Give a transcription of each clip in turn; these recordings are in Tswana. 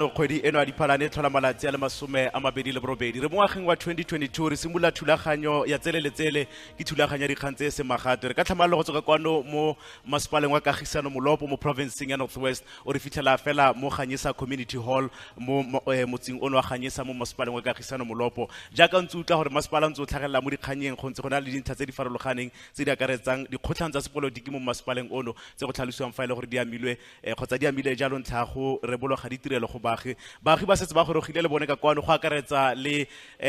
Kgwedi eno ya Diphalane e tlhola malatsi a le 28. Re mo ngwageng wa 2022, re simolola thulaganyo ya tsele le tsele, ke thulaganyo ya dikgang tse e seng magatwe. Re ka tlhamalalo go tswa ka kwano mo masepaleng wa Kagisano Molopo mo provinceng ya North West. O re fitlhela fela mo Ganyesa Community Hall mo motseng ono wa Ganyesa mo masepaleng wa Kagisano Molopo. Jaaka ntse utlwa gore masepala ntse o tlhagelela mo dikganyeng, go ntse go na le dintlha tse di farologaneng tse di akaretsang dikgotlhang tsa sepolotiki mo masepaleng ono, tse go tlhalosiwang fa e le gore di amilwe kgotsa di amile jalo ntlha go rebolwa ga ditirelo go baagi. Baagi ba setse ba gorogile le bone ka kwano, go akaretsa le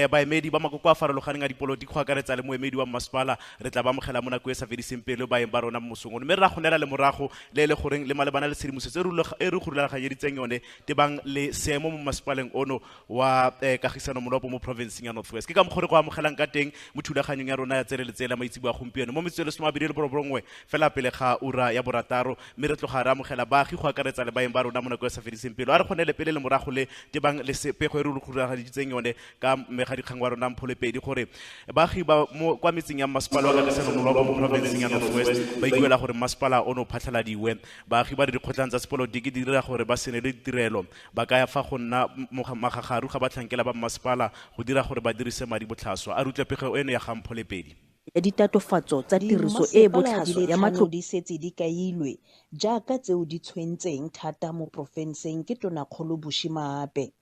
baemedi ba makoko a farologaneng a dipolotiki, go akaretsa le moemedi wa mmasepala. Re tla ba amogela mo nako e sa fediseng pelo baeng ba rona mo mosong ono, mme re ra go neela le morago le e le goreng le malebana le tshedimosetso e re go rulaganyeditseng yone tebang le seemo mo mmasepaleng ono wa Kagisano Molopo mo provinceng ya North West. Ke ka mokgwa re go amogelang ka teng mo thulaganyong ya rona ya tsele le tsele maitseboa gompieno mo metsotso e le 29 fela pele ga ura ya 6, mme re tloga re amogela baagi go akaretsa le baeng ba rona mo nako e sa fediseng pelo. A re kgone le pele le morago le tebang le pego e re rulaganyeditseng yone ka mmegadikgang wa rona Mpholepedi, gore baagi ba mo kwa metseng ya mmasepala wa Kagisano Molopo mo provinceng ya North West ba ikuela gore mmasepala ono o phatlhaladiwe. Baagi ba re dikgotlhang tsa sepolotiki di dira gore ba se ne le ditirelo. Ba kaya fa go nna magagaru ga batlhankela ba mmasepala go dira gore ba dirise madi botlhaswa. A re utlwe pego eno ya ga Mpholepedi. Ya ditatofatso tsa tiriso e e botlhaswa ya matlole di setse di kailwe jaaka tseo di tshwentseng thata mo porofenseng ke Tonakgolo Bushy Maape.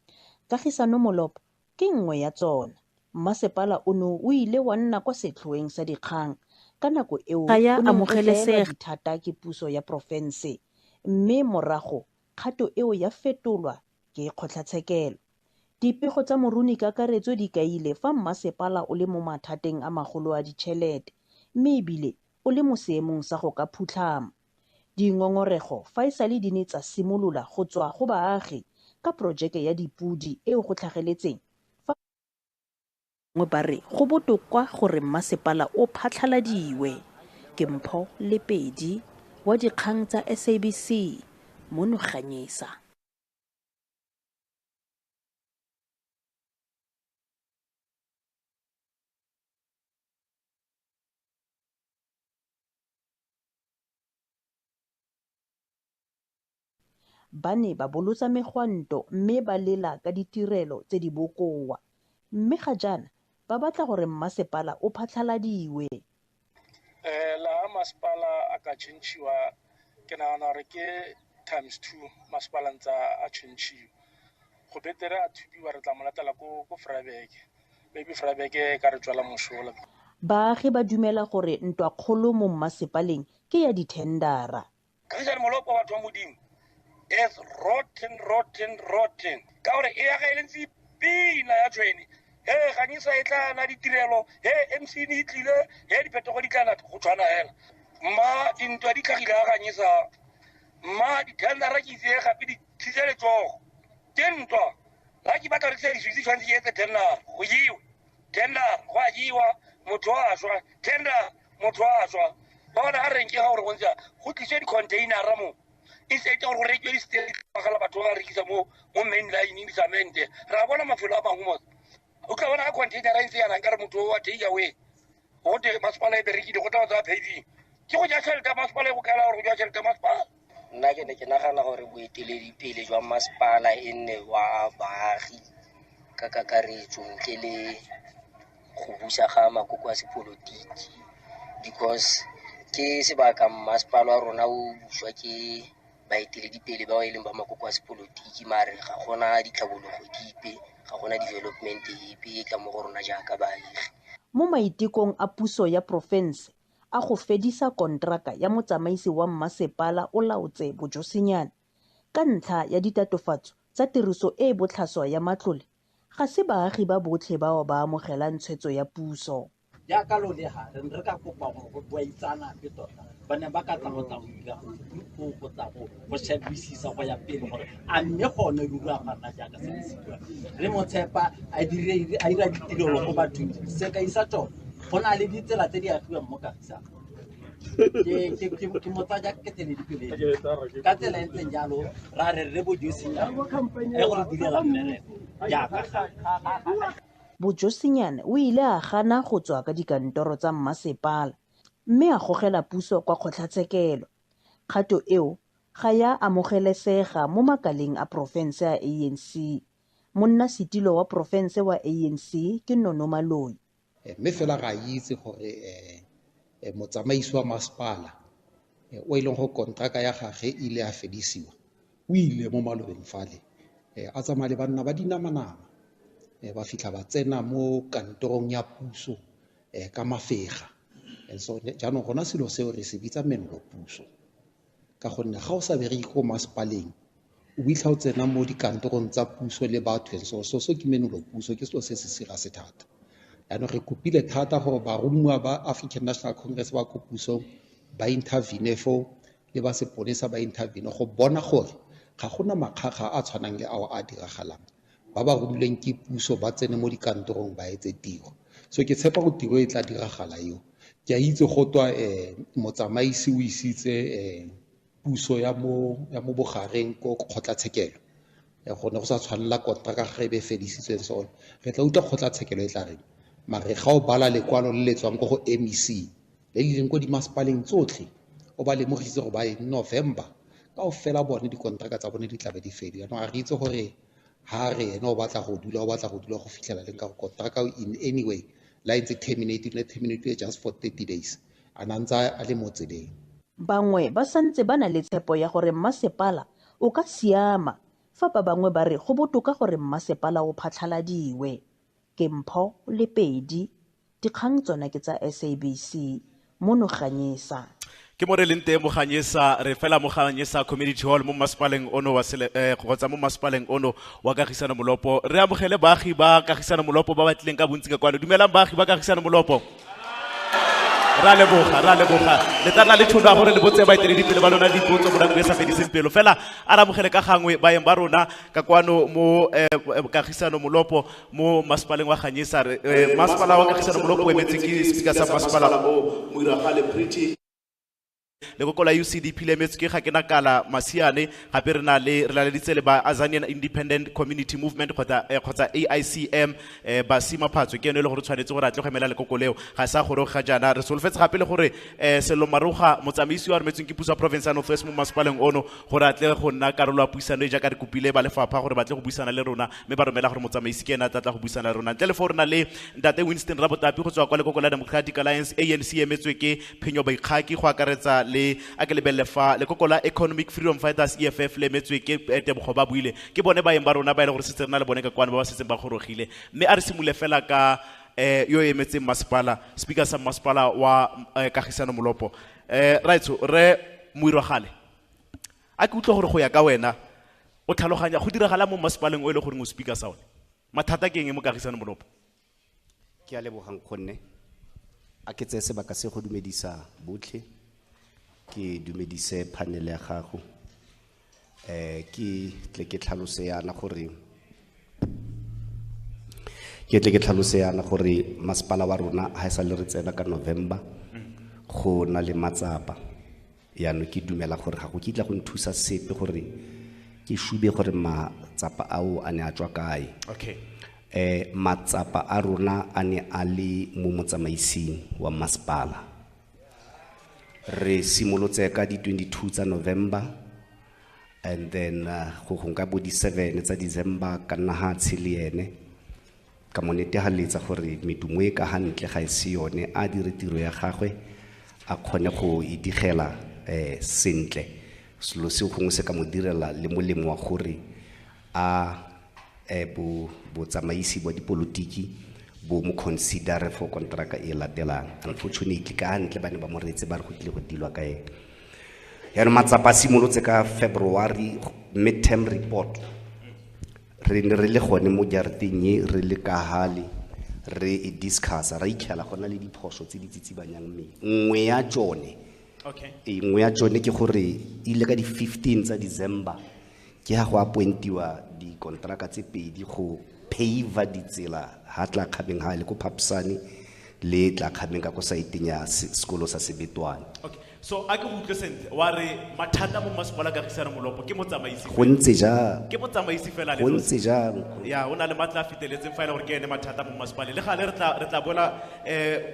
Kagisano Molopo ke nngwe ya tsona. Mmasepala ono o ile wa nna kwa setlhoeng sa dikgang ka nako eo Ga ya o neng o amogelesega. feelwa dithata ke puso ya porofense, mme morago kgato eo ya fetolwa ke kgotlatshekelo. Dipego tsa moruni kakaretso di kaile fa mmasepala o le mo mathateng a magolo a ditšhelete, mme ebile o le mo seemong sa go ka phutlhama. Dingongorego fa e sale di ne tsa simolola go tswa go baagi ka porojeke ya dipodi eo go tlhageletseng fa bangwe ba re go botoka gore mmasepala o phatlhaladiwe. Ke Mpho Lepedi wa dikgang tsa SABC mono Ganyesa. Ba ne ba bolotsa megwanto mme ba lela ka ditirelo tse di bokoa, mme ga jaana ba batla gore mmasepala o phatlhaladiwe. La masepala a ka tšhentšhiwa, ke nagana gore ke times 2 masepala ntse a tšhentšhiwa. Go betere a thubiwa, re tla mo latela ko Vryburg. Maybe Vryburg e ka re tswela mosola. Baagi ba dumela gore ntwakgolo mo mmasepaleng ke ya dithendara. Kagisano Molopo, batho ba Modimo, is rotten, rotten, rotten. Ka gore e aga e le ntse pina ya tshwene. He, Ganyesa e tla na ditirelo, he, MC ne e tlile, he, diphetogo di tla na, go tshwana hela. Mma dintwa di tlhagile ga Ganyesa, mma dithendara ke itse gape di tlise letsogo. Ke ntwa. La ke batla go rekisa diswitsi, tshwanetse ke etse tender, go jewe. Tender, go a jewa, motho a swa. Tender, motho a swa. Ba bona ga reng ke ga gore go ntse go tliswe di-containera mo. Instead ya gore go rekiwe di-steel, bagala batho ba ba rekisa mo main line di-cement. Re a bona mafelo a mangwe mo. O tla bona ga containera e ntse yana nkare motho wa take away. Go te masepala e berekile, go tla go tsaya paving. Ke go ja tšhelete ya masepala e go kaela gore go ja tšhelete ya masepala. Nna ke ne ke nagana gore boeteledipele jwa masepala e nne wa baagi ka kakaretso, ntle le go busa ga makoko a sepolotiki, because ke sebaka masepala wa rona o buswa ke baeteledipele bao e leng ba makoko a sepolotiki, mare ga gona ditlhabologo dipe, ga gona development epe e tla mo go rona jaaka baagi. Mo maitekong a puso ya porofense a go fedisa kontraka ya motsamaisi wa mmasepala o laotse Bojosinyane ka ntlha ya ditatofatso tsa tiriso e e botlhaswa ya matlole, ga se baagi ba botlhe bao ba amogelang tshwetso ya puso. Jaaka lo le ga, re ne re ka kopa gore go baitseanape tota ba ne ba ka tla go tla go dira go tla go shebisisa go ya pele gore a mme gone ruri a gana jaaka se se bua. Re mo tshepa a dire, a dira ditirelo go bathong. Sekai sa tsone, go na le ditsela tse di agiwang mo Kagisano. Ke mo tsaya jaaka keteledipele. Ka tsela e ntseng jalo, ra re re Bojosinyane e go re direla mmereko jaaka gale. Bojosinyane o ile a gana go tswa ka dikantoro tsa mmasepala mme a gogela puso kwa kgotlatshekelo. Kgato eo ga ya amogelesega mo makaleng a porofense a ANC. Monnasetilo wa porofense wa ANC ke Nono Maloyi. Mme fela ga itse gore motsamaisi wa masepala o e leng go kontraka ya gagwe e ile a fedisiwa, o ile mo malobeng fale a tsamaya le banna ba dinamanama, ba fitlha ba tsena mo kantorong ya puso ka mafega. And so jaanong gona selo seo re se bitsa menolo puso, ka gonne ga o sa bereke ko masepaleng o fitlha o tsena mo dikantorong tsa puso le batho, and so so ke menolo puso, ke selo se se serious thata. Jaanong re kopile thata gore baromuwa ba African National Congress ba ko pusong ba intervene foo, le ba sepolesa ba intervene go bona gore ga gona makgakga a tshwanang le ao a diragalang. Ba ba romilweng ke puso ba tsene mo dikantorong ba etse tiro. So ke tshepa go tiro e tla diragala eo. Ke a itse go twa motsamaisi o isitse puso ya mo bogareng ko kgotlatshekelo. Go ne go sa tshwanela kontraka ga e be fedisitsweng so re tla utlwa kgotlatshekelo e tla reng. Mare ga o bala lekwalo le le tswang ko go MEC le le leng ko dimasepaleng tsotlhe, o ba lemogise gore by November kaofela bone dikontraka tsa bone di tla be di fedile. Jaanong ga re itse gore ha re ena o batla go dula, o batla go dula go fitlhela leng, ka go kontraka in any way la ntse terminated, le terminated just for 30 days, a na ntse a le mo tseleng. Bangwe ba santse ba na le tshepo ya gore mmasepala o ka siama, fa ba bangwe ba re go botoka gore mmasepala o phatlhaladiwe. Ke Mpho Lepedi, dikgang tsona ke tsa SABC mono Ganyesa. Ke mo re leng teng mo Ganyesa, re fela mo Ganyesa Community Hall mo masepaleng ono wa kgotsa mo masepaleng ono wa Kagisano Molopo. Re amogele baagi ba Kagisano Molopo ba ba tlileng ka bontsi ka kwano. Dumelang baagi ba Kagisano Molopo. Ra leboga, ra leboga. Le tla nna le tšhono ya gore le botse baeteledipele ba lona dipotso mo nakong e sa fediseng pelo. Fela a re amogele ka gangwe baeng ba rona ka kwano mo Kagisano Molopo mo masepaleng wa Ganyesa. Masepala wa Kagisano Molopo o emetswe ke speaker sa masepala o Moiragale Pretty. Lekoko la UCDP le emetswe ke Gakenakala Masiane, gape re na le re laleditse le ba Azanian Independent Community Movement kgotsa AICM, Basima Phatswe ke ene e le gore tshwanetse gore a tle go emela lekoko leo, ga sa goroga ga jaana. Re solofetse gape le gore Sello Maroga, motsamaisi wa rometsweng ke puso ya province ya North West mo masepaleng ono, gore a tle go nna karolo ya puisano e jaaka re kopile ba lefapha gore ba tle go buisana le rona, mme ba romela gore motsamaisi ke ene a tla tla go buisana le rona. Ntle le foo re na le Ntate Winston Rabotapi go tswa kwa lekoko la Democratic Alliance ANC emetswe ke Phenyo Baikgaki, go akaretsa le a ke lebelele fa lekoko la Economic Freedom Fighters EFF le emetswe ke Tebogo ba buile. Ke bone baeng ba rona ba e leng gore setse re na le bone ka kwano ba ba setseng ba gorogile. Mme a re simolole fela ka yo emetseng masepala, speaker sa masepala wa Kagisano Molopo. Raetsho, re Moiragale, a ke utlwe gore go ya ka wena o tlhaloganya go diragala mo masepaleng o e leng gore o speaker sa one. Mathata ke eng mo Kagisano Molopo? Ke a lebogang gonne a ke tseye sebaka se go dumedisa botlhe, ke dumedise panel ya gago. Ke tle ke tlhalose yana gore masepala wa rona ha e sa le re tsena ka November go na le matsapa. Yaanong ke dumela gore ga go kitla go nthusa sepe gore ke shube gore matsapa ao a ne a tswa kae. Okay. Matsapa a rona a ne a le mo motsamaising wa masepala. Re simolotse ka di 22 tsa November, and then go gongwe ka bo di 7 tsa December ka nna ha tshe le ene. Ka mo netefaletsa gore medumo e ka ha ntle ga e se yone, a dire tiro ya gagwe a kgone go e digela sentle. Selo se gongwe se ka mo direla le molemo wa gore a botsamaisi ba dipolotiki bo mo consider for contract e latelang. Unfortunately ka ntle ba ne ba mo reetse ba re go tlile go tilwa ka ene. Yaanong matsapa a simolotse ka February midterm report. Re ne re le gone mo jarateng e, re le ka hale, re e discussa, ra itlhela go na le diphoso tse di tsitsibanyang mmele. Nngwe ya tsone, Okay. Nngwe ya tsone ke gore ile ka di 15 tsa December ke ha go appointiwa dikontraka tse pedi go pave ditsela ha tla kgabeng ha le ko Phapsane le tla kgameng ka ko saeteng ya sekolo sa Sebetwane. Okay. So a ke go utlwe sentle wa re mathata mo masepala Kagisano Molopo ke motsamaisi. Go ntse jang? Ke motsamaisi fela le Go ntse jang? Ya o na le matla a feteletseng fa e le gore ke ene mathata mo masepaleng. Le gale re tla boela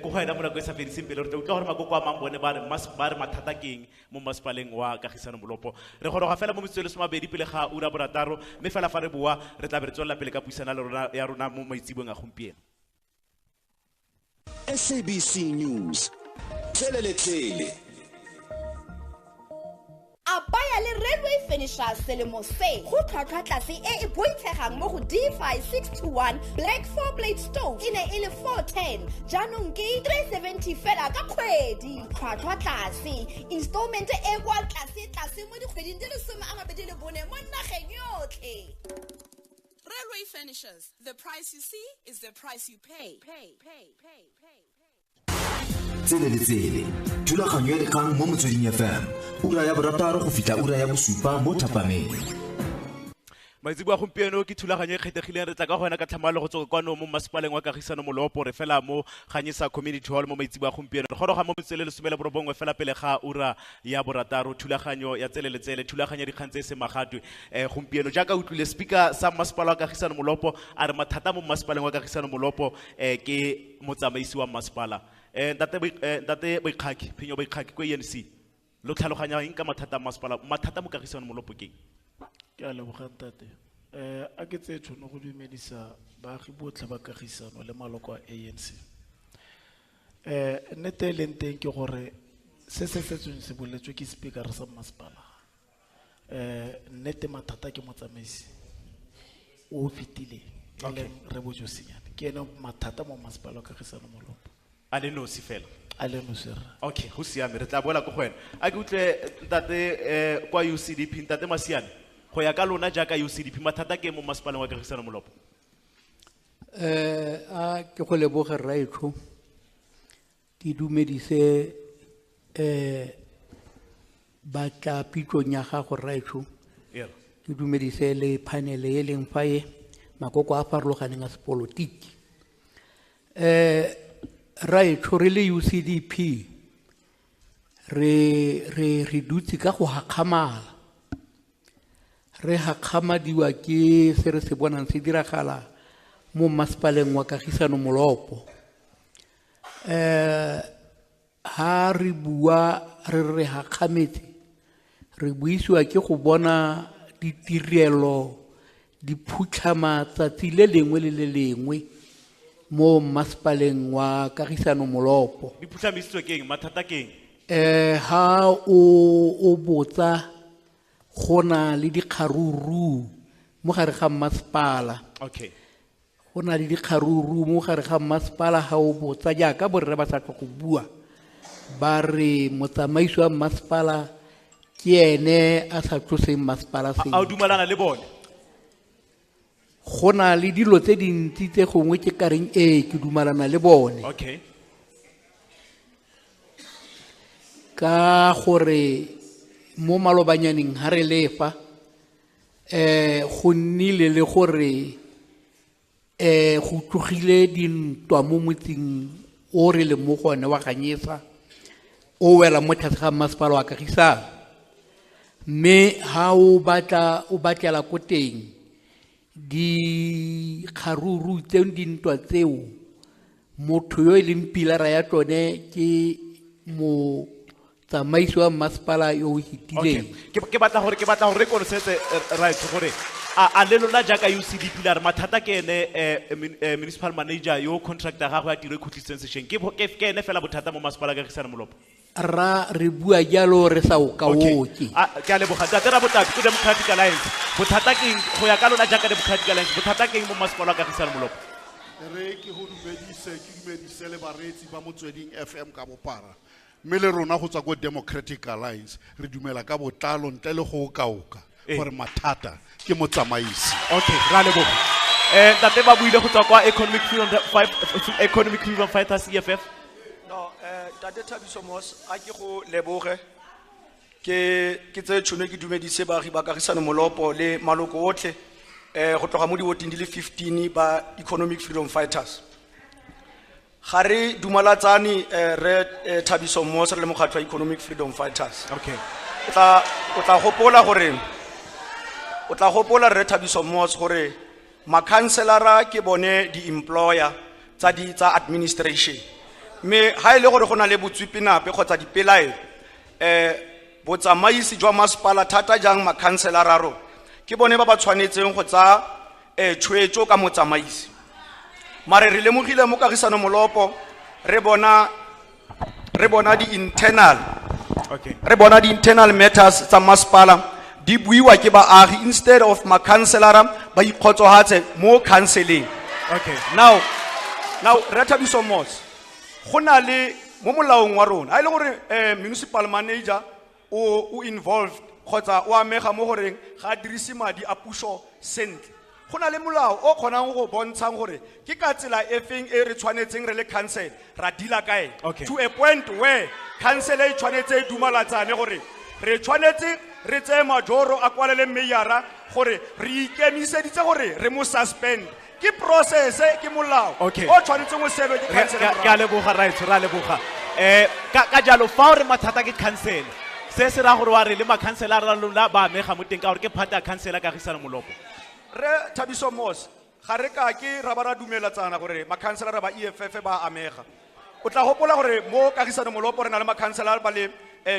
ko go ena mo nako e sa fediseng pele re tla utlwa gore makoko a mang bone ba re mathata ke eng mo masepaleng wa Kagisano Molopo. Re goroga fela mo metsotso e le 20 pele ga ura borataro mme fela fa re boa re tla be re tswelela pele ka puisano le rona ya rona mo maitseboeng a gompieno. SABC News. Tsele tsele. Apaya le Railway Finishers selemo se go tlhwatlhwa tlase e e boitshegang mo go D5 621 Black 4 Blade Stove e ne e le 410 jaanong ke 370 fela ka kgwedi. Tlhwatlhwa tlase installment e kwa tlase tlase mo dikgweding di le 24 mo nageng yotlhe. Railway Finishers, the price you see is the price you pay. Pay, pay, pay, pay. Tsele le tsele, thulaganyo ya dikgang mo Motsweding FM, ura ya 6 go fitlha ura ya 7 mo thapameng. Maitseboa gompieno ke thulaganyo e kgethegileng re tla ka go wena ka tlhamallo go tswa kwano mo masepaleng wa Kagisano Molopo re fela mo Ganyesa Community Hall mo maitseboa gompieno. Re goroga mo metsotso e le 19 fela pele ga ura ya 6 thulaganyo ya tsele le tsele thulaganyo ya dikgang tse e seng magatwe gompieno. Jaaka utlwile speaker sa masepala wa Kagisano Molopo a re mathata mo masepaleng wa Kagisano Molopo ke motsamaisi wa masepala. Ntate Boikgaki, Phenyo Boikgaki ko ANC lo tlhaloganya eng ka mathata a masepala, mathata mo Kagisano Molopo ke eng? Ke a leboga ntate. A ke tseye tšhono go dumedisa baagi botlhe ba Kagisano le maloko a ANC. Nnete e leng teng ke gore se se setsweng se boletswe ke speaker sa masepala. Nnete mathata ke motsamaisi o fetileng e leng Rebojo Senyane. Ke ene mathata mo masepala wa Kagisano Molopo. A le nosi fela. A le nosi rra. Okay, go siame re tla boela ko go wena. A ke utlwe ntate kwa UCDP, ntate Masiane. Go ya ka lona jaaka UCDP mathata ke mo masepaleng wa Kagisano Molopo. A ke go leboge rraetsho. Ke dumedise batla pitsong ya gago rraetsho. Ke dumedise le panel e leng fa e makoko a farologaneng a sepolotiki. Rraetsho re le UCDP re dutse ka go hakgamala. Re hakgamadiwa ke se re se bonang se diragala mo masepaleng wa Kagisano Molopo. Ha re bua re re hakgametse re buisiwa ke go bona ditirelo di phutlhama tsatsi le lengwe le le lengwe mo masepaleng wa Kagisano Molopo. Di phutlhamisitswe ke eng? Mathata ke eng? Ha o botsa go na le dikgaruru mo gare ga masepala. Okay. Go na le dikgaruru mo gare ga masepala ha o botsa jaaka borre ba sa tlo go bua. Ba re motsamaisi wa masepala ke ene a sa tloseng masepala sentle. A o dumalana le bone? Go na le dilo tse dintsi tse gongwe ke kareng ee ke dumalana le bone. Okay. Ka gore mo malobanyaneng ha re lefa go nnile le gore go tlogile dintwa mo motseng o re le mo go one wa Ganyesa o wela mo tlase ga masepala wa Kagisano. Mme ha o batla o batlela ko teng dikgaruru tseo dintwa tseo motho yo e leng pilara ya tsone ke motsamaisi wa masepala yo o fetileng. Ke batla gore re konosetse right gore a le lona jaaka UCDP la re mathata ke ene municipal manager yo contractor gagwe ya tiro e khutlisitseng sešweng ke ene fela bothata mo masepala Kagisano Molopo. Ra re bua jalo re sa okaoke. Ke a leboga ntate Rabotapi ko Democratic Alliance. Bothata ke eng go ya ka lona jaaka Democratic Alliance, bothata ke eng mo masepala wa Kagisano Molopo? Re ke go dumedise ke dumedise le bareetsi ba Motsweding FM ka bopara. Mme le rona go tswa ko Democratic Alliance re dumela ka botlalo ntle le go okaoka gore mathata ke motsamaisi. Okay, ra leboga. Ntate ba buile go tswa kwa Economic Freedom Fighters EFF. No, Ntate Thabiso Mos, a ke go leboge ke tseye tšhono ke dumedise baagi ba Kagisano Molopo le maloko otlhe go tloga mo diwoteng di le 15 ba Economic Freedom Fighters. Ga re dumalatsane re Thabiso Mos re le mokgatlho wa Economic Freedom Fighters. Okay. O tla gopola gore o tla gopola re Thabiso Mos gore makhanselara ke bone di-employer tsa di tsa administration. Mme ha e le gore go na le botswipinape kgotsa dipelaelo botsamaisi jwa masepala thata jang makhanselara rona ke bone ba ba tshwanetseng go tsaya tshwetso ka motsamaisi. Mare re lemogile mo Kagisano Molopo re bona di-internal Okay. re bona di-internal matters tsa masepala di buiwa ke baagi instead of makhanselara ba ikgotsofatse mo counseling. Okay. Now re Thabiso Mos go na le mo molaong wa rona ha e le gore municipal manager o involved kgotsa o amega mo goreng ga a dirise madi a puso sentle. Go na le molao o kgonang go bontshang gore ke ka tsela e feng e re tshwanetseng re le council ra deala ka ene. Okay. To a point where council e tshwanetse e dumalatsane gore re tshwanetse re tseye majoro a kwalele meyara gore re ikemiseditse gore re mo suspend. Ke process ke molao Okay. o tshwanetseng o selwe ke council Ke a leboga raetsho, re a leboga. Ka jalo fa o re mathata ke council se se raya gore wa re le makhanselara a lona ba amega mo teng ka gore ke part ya council ya Kagisano Molopo. Re Thabiso Mos ga re ka ke ra ba ra dumelatsana gore makhanselara ba EFF ba amega. O tla gopola gore mo Kagisano Molopo re na le makhanselara ba le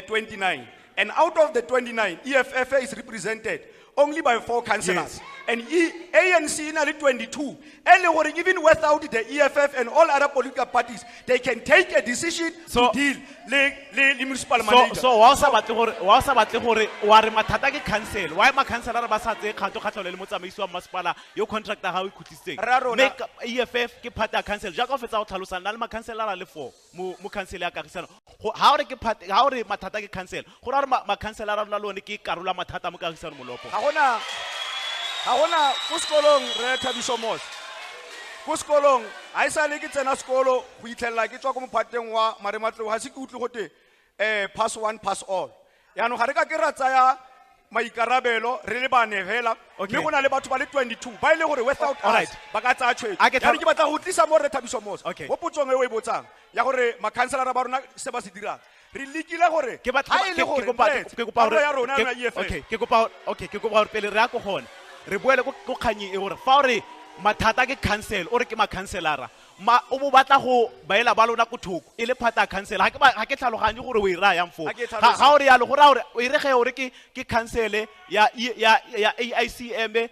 29 and out of the 29 EFF is represented only by 4 councillors. Yes. And ANC e na le 22. E le gore even without the EFF and all other political parties, they can take a decision to deal le municipal manager. So wa o sa batle gore, wa o sa batle gore wa re mathata ke council. Why makhanselara ba sa tseye kgato kgatlhanong le motsamaisi wa masepala yo contract ya gago e khutlisitseng? Rra rona- Mme EFF ke part ya council. Jaaka o fetsa go tlhalosa, nna le makhanselara le 4 mo council ya Kagisano. Ha o re ke part, ha o re mathata ke council, go raya gore makhanselara a rona le one ke karolo ya mathata mo Kagisano Molopo. Ga gona ko sekolong re Thabiso Mos. Ko sekolong ha e sale ke tsena sekolo go itlhelela ke tswa ko mophateng wa Marematlou ga se ke utlwe gote pass one pass all. Yaanong ga re ka ke ra tsaya maikarabelo re le bane fela Okay. mme go na le batho ba le 22 ba e le gore without All us right. ba ka tsaya tshwetso. A ke Yaanong ke batla go tlisa mo re Thabiso Mos. Okay. Mo potsong e o e botsang ya gore makhanselara ba rona se ba se dirang. Re lekile gore Ke batla ha e le ke gore kopa Nretse, ke kopa karolo ya rona gore ya EFF. okay, ke kopa okay, ke kopa gore pele re ya ko gone. Re boele ko kganyeng e gore fa o re mathata ke council o re ke makhanselara ma o bo batla go baela ba lona ko thoko e le phata ya council. Ha ke tlhaloganye gore o e raya yang foo. Ha ke tlhalose. Ga o re yalo, go raya gore o e re ge o re ke council ya AICM,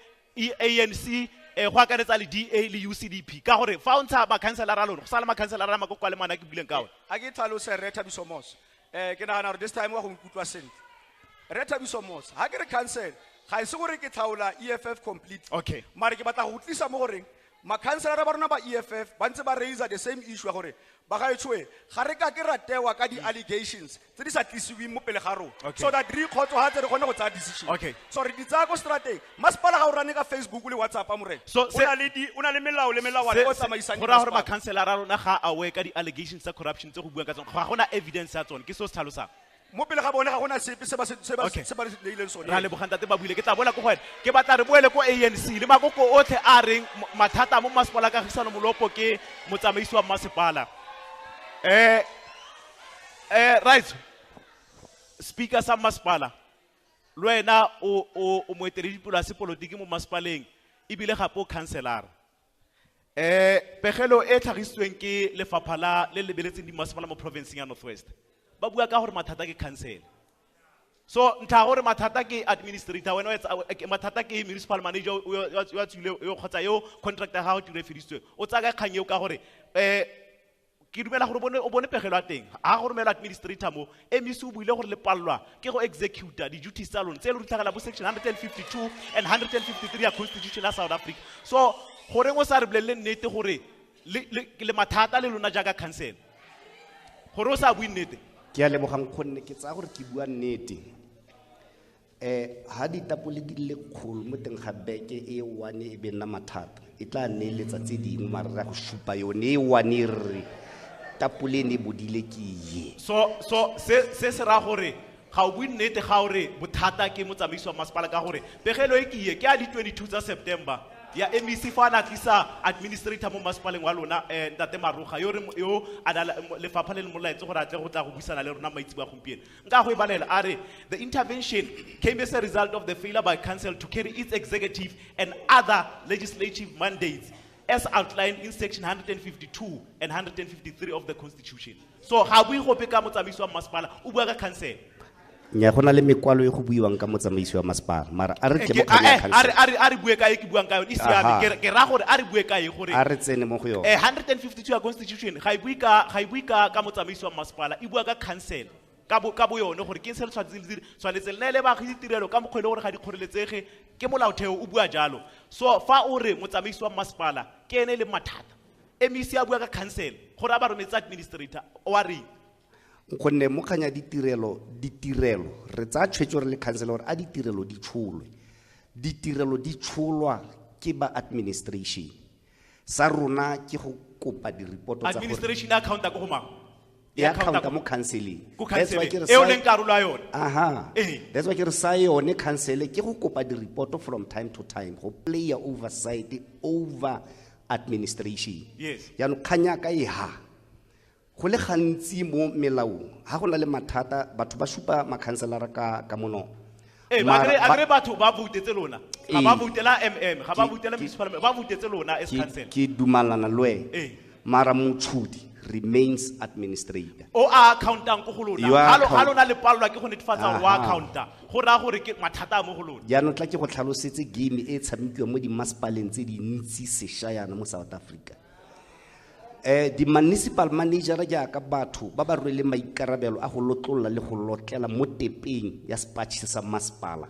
ANC, go akaretsa le DA le UCDP ka gore fa o ntsha makhanselara a lona go sala makhanselara a makoko a le mane a ke buileng ka one. Ha ke tlhalose re Thabiso Mos. Ke nagana gore this time wa go nkutlwa sentle. Re Thabiso Mos, ha ke re council ga e se gore ke tlhaola EFF complete. Okay. Mare ke batla go tlisa mo goreng makhanselara ba rona ba EFF ba ntse ba raise the same issue ya gore ba gaetshoe ga re ka ke ra tewa ka di-allegations tse di sa tlisiweng mo pele ga rona. Okay. So that re ikgotsofatse re kgone go tsaya decision. Okay. So re di tsaya ko strateng. Masepala ga o rane ka Facebook le WhatsApp a morena. So O na le melao le melawana o tsamaisang Go raya gore di-masepala. makhanselara a rona ga a aware ka di-allegations tsa corruption tse go buang ka tsone. Ga gona evidence ya tsone, ke seo se tlhalosang. Mo pele ga bone ga gona sepe se ba Okay. se ba neileng sone. Ra leboga ntate ba buile, ke tla boela ko go wena. Ke batla re boele ko ANC le makoko otlhe a reng mathata mo masepala Kagisano Molopo ke motsamaisi wa masepala. Right. Speaker sa masepala, le wena o moeteledipele wa sepolotiki mo masepaleng ebile gape o councillor. Pegelo e tlhagisitsweng ke lefapha la le lebeletseng dimasepala mo provinceng ya North West. Ba bua ka gore mathata ke council. So ntlha gore mathata ke administrator wena o etsa, mathata ke municipal manager yo tswile, yo kgotsa yo contract ya gago tiro e fedisitsweng. O tsaya ka kgang eo ka gore, ke dumela gore o bone pegelo ya teng. Ha go romelwa administrator mo, MEC o buile gore le pallwa ke go executa di-duties tsa lona tse le di tlhagela bo section 152 and 153 ya Constitution ya South Africa. So goreng o sa re bolelele nnete gore le mathata le lona jaaka council? Gore o sa bue nnete? Ke a leboga nkgonne, ke tsaya gore ke bua nnete. Ha ditapole di le kgolo mo teng ga beke e one e be nna mathata, e tla neeletsa tse dingwe mare re ya go supa yone e one e re tapole e ne e bodile ke ye. So se se raya gore ga o bue nnete ga o re bothata ke motsamaisi wa masepala ka gore pegelo e ke ye ke ya di 22 tsa September. ya MEC fa a ne a tlisa administrator mo masepaleng wa lona, Ntate Maroga, yo re mo-, yo a na le, mo-, lefapha le le molaetse gore a tle go tla go buisana le rona maitseboa gompieno. Nka go e balela, a re, the intervention came as a result of the failure by council to carry its executive and other legislative mandates as outlined in section 152 and 153 of the Constitution. So ga bue gope ka motsamaisi wa masepala, o bua ka council. Nya go na le mekwalo e go buiwang ka motsamaisi wa masepala, mara a re tle mo kgang ya council. A re bue ka e ke buang ka yone, e siame. Aha. Ke raya gore a re bue ka e gore A re tsene mo go yone. 152 ya Constitution ga e bue ka, ga e bue ka, ka motsamaisi wa masepala, e bua ka council. Ka bo, ka bo yone gore ke eng se le tshwanetseng le dire, tshwanetse le neele baagi ditirelo ka mokgwa e le gore ga di kgoreletsege, ke molaotheo o bua jalo. So fa o re motsamaisi wa masepala ke ene e leng mathata, MEC a bua ka council gore a ba rometse administrator, o a reng? Gonne mo kgang ya ditirelo, ditirelo re tsaya tshwetso re le council gore a ditirelo di tsholwe. Ditirelo di tsholwa ke ba administration. Sa rona ke go kopa di-report tsa gore Administration e account-a ko go mang? E E account-a account-a mo council-eng. Ko That's why council-eng. ke re E o sa leng karolo ya yone. Aha. Ee. That's why ke re sa yone council ke go kopa di-report from time to time go play oversight over administration. Yes. Jaanong kgang ya ka e ha. Go le gantsi mo melaong, ha go na le mathata, batho ba supa makhanselara ka mono. Ee, Mara ba akere batho ba voutetse lona. Ga ba Ee. voutela MM, ga ba voutela municipal, ba voutetse lona as council. Ke dumalana le wena. Ee. Mara motshodi remains administrator. O a accountang ko go lona. You are Ha account- lona le palelwa ke go netefatsa gore wa Aha. accounta. Go raya gore ke mathata a mo go lona. Jaanong tla ke go tlhalosetse game e tshamekiwang mo dimasepaleng tse dintsi sešwa jaana mo South Africa. Di-municipal manager jaaka batho ba ba rweleng maikarabelo a go lotlolla le go lotlela mo tepeng ya sepatšhe sa masepala.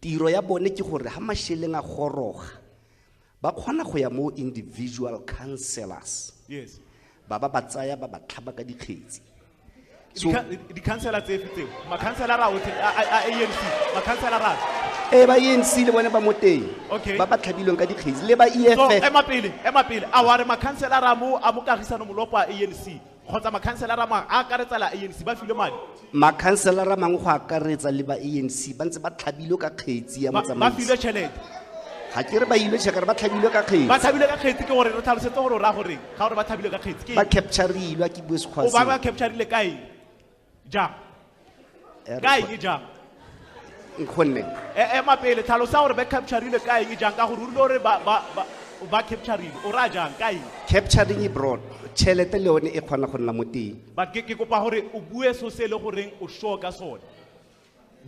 Tiro ya bone ke gore ha mašeleng a goroga, ba kgona go ya mo individual councillors. Yes. Ba ba ba tsaya ba ba tlhaba ka dikgetsi. So Di-councillor tse efe tseo? Makhanselara a otlhe, a ANC, makhanselara a? Ee, ba ANC le bone ba mo teng. Okay. Ba ba tlhabilweng ka dikgetsi le ba EFF. So, ema pele, ema pele. A wa re makhanselara a mo, a mo Kagisano Molopo a ANC, kgotsa makhanselara a mangwe a akaretsa la ANC, ba filwe madi? Makhanselara a mangwe go akaretsa le ba ANC, ba ntse ba tlhabilwe ka kgetsi ya Ba motsamaisi. filwe tšhelete. Ga ke re ba ile tšheka, re ba tlhabilwe ka kgetsi. Ba tlhabilwe ka kgetsi ke gore re tlhalosetse gore o raya goreng, ga gore ba tlhabilwe ka kgetsi ke Ba eng? capture-ilwe, ke bue sekgowa O ba seo. ba capture-ile ka eng? Jang? Eh, re Ka eng jang? Nkgonne. Ema pele, tlhalosa gore ba capture-ile ka eng jang, ka gore o rile gore ba capture-ile, o raya jang, ka eng? Capturing e broad, tšhelete le yone e kgona go nna mo teng. But ke kopa gore o bue so se e le goreng o sure ka sone.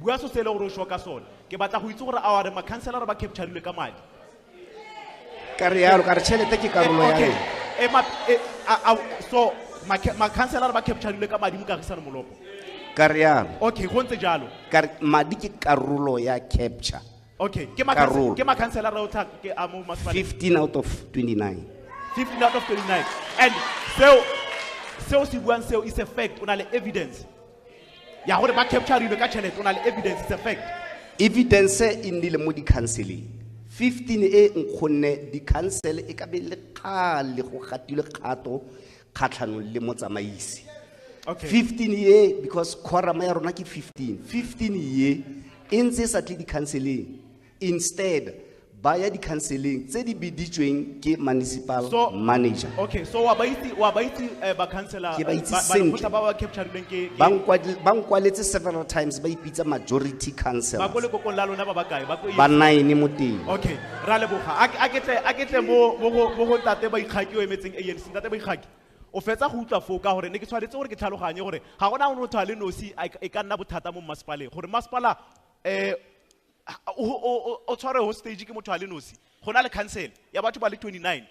Bua so se e le gore o sure ka sone. Ke batla go itse gore a wa re makhanselara ba capture-ile ka madi. Ka re yalo, ka re tšhelete ke karolo ya Okay. yone. So, makhanselara ba capture-ile ka madi mo Kagisano Molopo. Ka re yalo. Okay, go ntse jalo. Ka re madi ke karolo ya capture. Okay, Karolo. ke makhanselara o tla ke a mo masepaleng. 15 out of 29. 15 out of 29. And seo se buang seo is a fact, o na le evidence. Ya gore ba capture-ile ka tšhelete, o na le evidence, it's a fact. Evidence e nnile mo di-council-eng. 15 e nkgonne di-council e ka be le kgale go gatilwe kgato kgatlhanong le motsamaisi. Okay. 15 ye, because quorum ya rona ke 15. 15 ye e ntse e sa tle di-council-eng. Instead, ba ya di-council-eng tse di biditsweng ke municipal So, manager. Okay, so wa ba itse, wa ba itse, ba councillor, Ke ba itse ba sentle. lekgotla ba ba capture-ileng ke Ba nkwaletse several times, ba ipitsa majority councillors. Ba ko lekokong la lona ba ba kae? Ba ko Ba 9 mo teng. Okay, ra leboga. A ke tle, a ke tle mo go ntate Baikgaki o emetseng ANC. Ntate Baikgaki, o fetsa go utlwa foo ka gore ne ke tshwanetse gore ke tlhaloganye gore ga gona motho a le nosi a e ka nna bothata mo masepaleng. Gore masepala, o tshware hostage ke motho a le nosi. Go na le council ya batho ba le 29.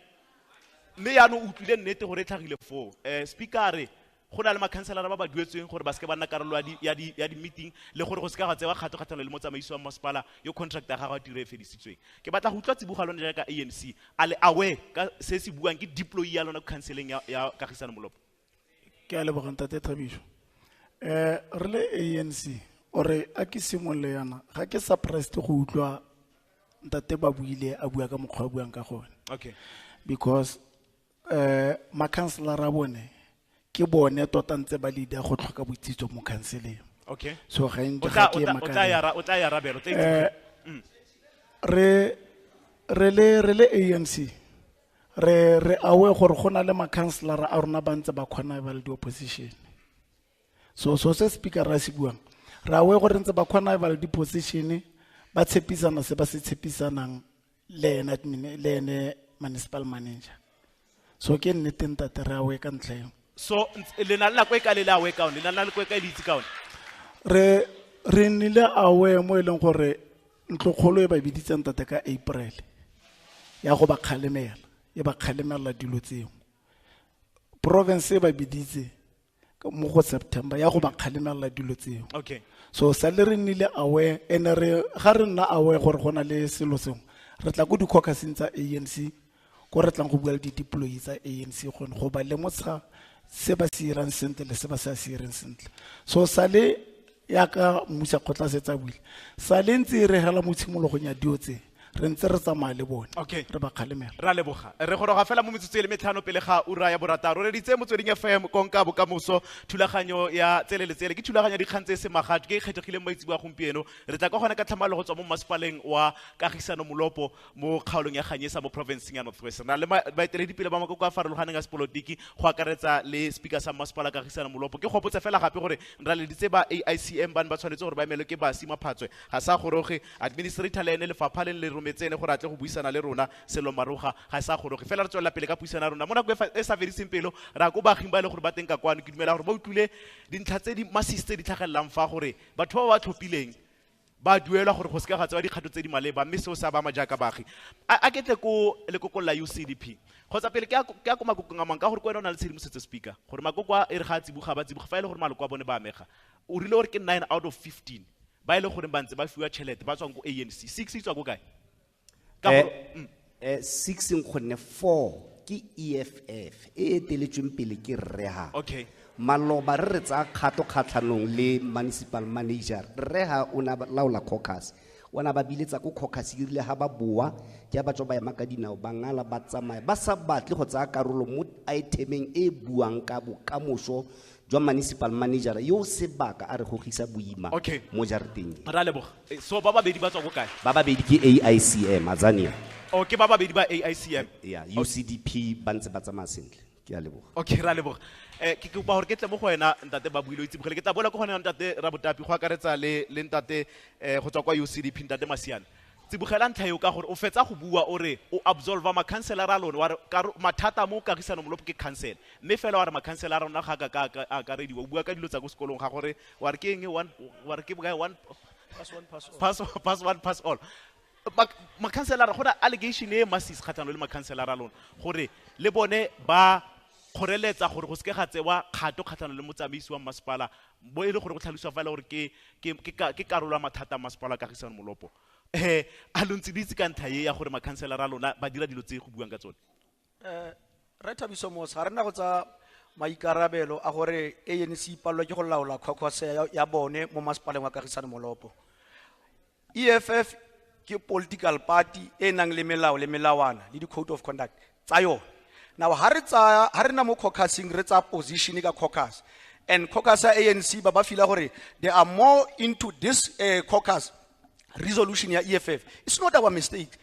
Mme jaanong o utlwile nnete gore e tlhagile foo. Speaker a re go na le makhanselara ba ba duetsweng gore ba seke ba nna karolo ya di-meeting le gore go seka ga tsewa kgato kgatlhanong le motsamaisi wa masepala yo contract ya gagwe ya tiro e fedisitsweng. Ke batla go utlwa tsibogo ya lona jaaka ANC, a le aware ka se se buang ke deployee ya lona ko council-eng ya Kagisano Molopo? Ke a leboga ntate Thabiso. Re le ANC, ore a ke simolole yana, ga ke surprised go utlwa ntate ba buile a bua ka mokgwa a buang ka gone. Okay. Because makhanselara a bone ke bone tota ntse ba leader go tlhoka boitsitso mo council-eng. Okay. So ga ntse O ga ke tla makala. ya ra, o tla ya rabelo, o tla itse. Re Re le ANC re awe gore go na le ma-councillor a rona ba ntse ba kgona ba le di-opposition. So se speaker ra se buang, re awe gore ntse ba kgona ba le di-position, ba tshepisana se ba se tshepisanang le ene admin, le ene municipal manager. So ke nnete ntate, re awe ka ntlha eo. So le na le nako e ka le le awe ka one, le na le nako e ka le itse ka one? Re nnile awe mo e leng gore ntlokgolo e ba biditseng ntate ka April ya go ba kgalemela, e ba kgalemela dilo tseo. Province e ba biditse mo go September ya go ba kgalemela dilo tseo. Okay. So sale re nnile awe, ene re ga re nna awe gore go na le selo sengwe, re tla ko di-caucuseng tsa ANC, ko re tlang go bua le di-deployee tsa ANC go ba lemotsha se ba se irang sentle le se ba sa se ireng sentle. So sale yaka mmusa kgotla se tsa buile, sale ntse e re hela mo tshimologong ya dio tse, re ntse re tsamaya le bone. Okay. Re ba kgalemela. Ra leboga. Re goroga fela mo metsotso e le metlhano pele ga ura ya borataro. Re reditse Motsweding FM konka bokamoso, thulaganyo ya tsele le tsele ke thulaganyo ya dikgang tse semagato ke e kgethegileng maitseboa a gompieno. Re tla ka gona ka tlhamallo go tswa mo masepaleng wa Kagisano Molopo mo kgaolong ya Ganyesa mo provinceng ya North West. Re na le baeteledipele ba makoko a farologaneng a sepolotiki go akaretsa le speaker sa masepala Kagisano Molopo. Ke gopotse fela gape gore re leditse ba AICM ba ne ba tshwanetse gore ba emelwe ke Basi Maphatswe. Ga sa goroge, administrator le ene lefapha le le rometse ene gore a tle go buisana le rona, Sello Maroga ga sa goroge. Fela re tswelela pele ka puisano ya rona. Mo nako e sa fediseng pelo, re ya ko baaging ba e leng gore ba teng ka kwano. Ke dumela gore ba utlwile dintlha tse di masisi tse di tlhagelelang fa gore batho ba ba tlhophileng ba duelwa gore go seka ga tsewa dikgato tse di maleba, mme seo sa ba ama jaaka baagi. A ke tle ko lekokong la UCDP kgotsa pele ke ya ko makokong a mangwe, ka gore ko wena o na le tshedimosetso speaker gore makoko a e re ga a tsiboga ba tsiboga fa e le gore maloko a bone ba amega. O rile gore ke 9 out of 15 ba e leng gore ba ntse ba fiwa tšhelete ba tswang ko ANC. 6 e tswa ko kae? Ka gore, 6 nkgonne 4 ke EFF e eteletsweng pele ke rre ha. Okay. Maloba re re tsaya kgato kgatlhanong le municipal manager, rre ha o ne a laola caucus. O ne a ba biletsa ko caucus, e rile ha ba boa, ke ha ba tswa ba ema ka dinao, ba ngala ba tsamaya, ba sa batle go tsaya karolo mo itemeng e buang ka bokamoso jwa municipal manager yo sebaka a re gogisa boima Okay. mo jarateng e. Ra leboga. So ba babedi ba tswa ko kae? Ba babedi ke AICM, Azania. Oh, ke ba babedi ba AICM. Yeah, UCDP ba ntse ba tsamaya sentle. Ke a leboga. Okay, ra leboga. Ke kopa gore ke tle mo go wena ntate Babuile o itsibogele. Ke tla boela ko go wena ntate Rabotapi go akaretsa le ntate go tswa kwa UCDP ntate Masiane. Tsibogela ntlha eo ka gore o fetsa go bua o re o absolva ma-councillor a lona, wa re mathata mo Kagisano Molopo ke council, mme fela wa re ma-councillor a rona ga a ka ka a akarediwa. O bua ka dilo tsa ko sekolong ga gore wa re ke eng, one, wa re ke bokae, one, Pass one, pass all. Pass, pass one, pass all. Ma-councillor, go na allegation e masisi kgatlhanong le ma-councillor a lona gore le bone ba kgoreletsa gore go seke ga tsewa kgato kgatlhanong le motsamaisi wa masepala, bo e le gore go tlhalosiwa fa e le gore ke karolo ya mathata a masepala a Kagisano Molopo. A lo ntse le itse ka ntlha e ya gore ma-councillor a lona ba dira dilo tse go buang ka tsone? Rre Thabiso Mose, ga re na go tsaya maikarabelo a gore ANC e palelwa ke go laola caucus ya bone mo masepaleng wa Kagisano Molopo. EFF ke political party e nang le melao le melawana le di-code of conduct tsa yone. Now, ha re tsaya, ha re na mo caucusing, re tsaya position ka caucus. And caucus ya ANC ba ba feel gore they are more into this caucus resolution ya EFF. It's not our mistake.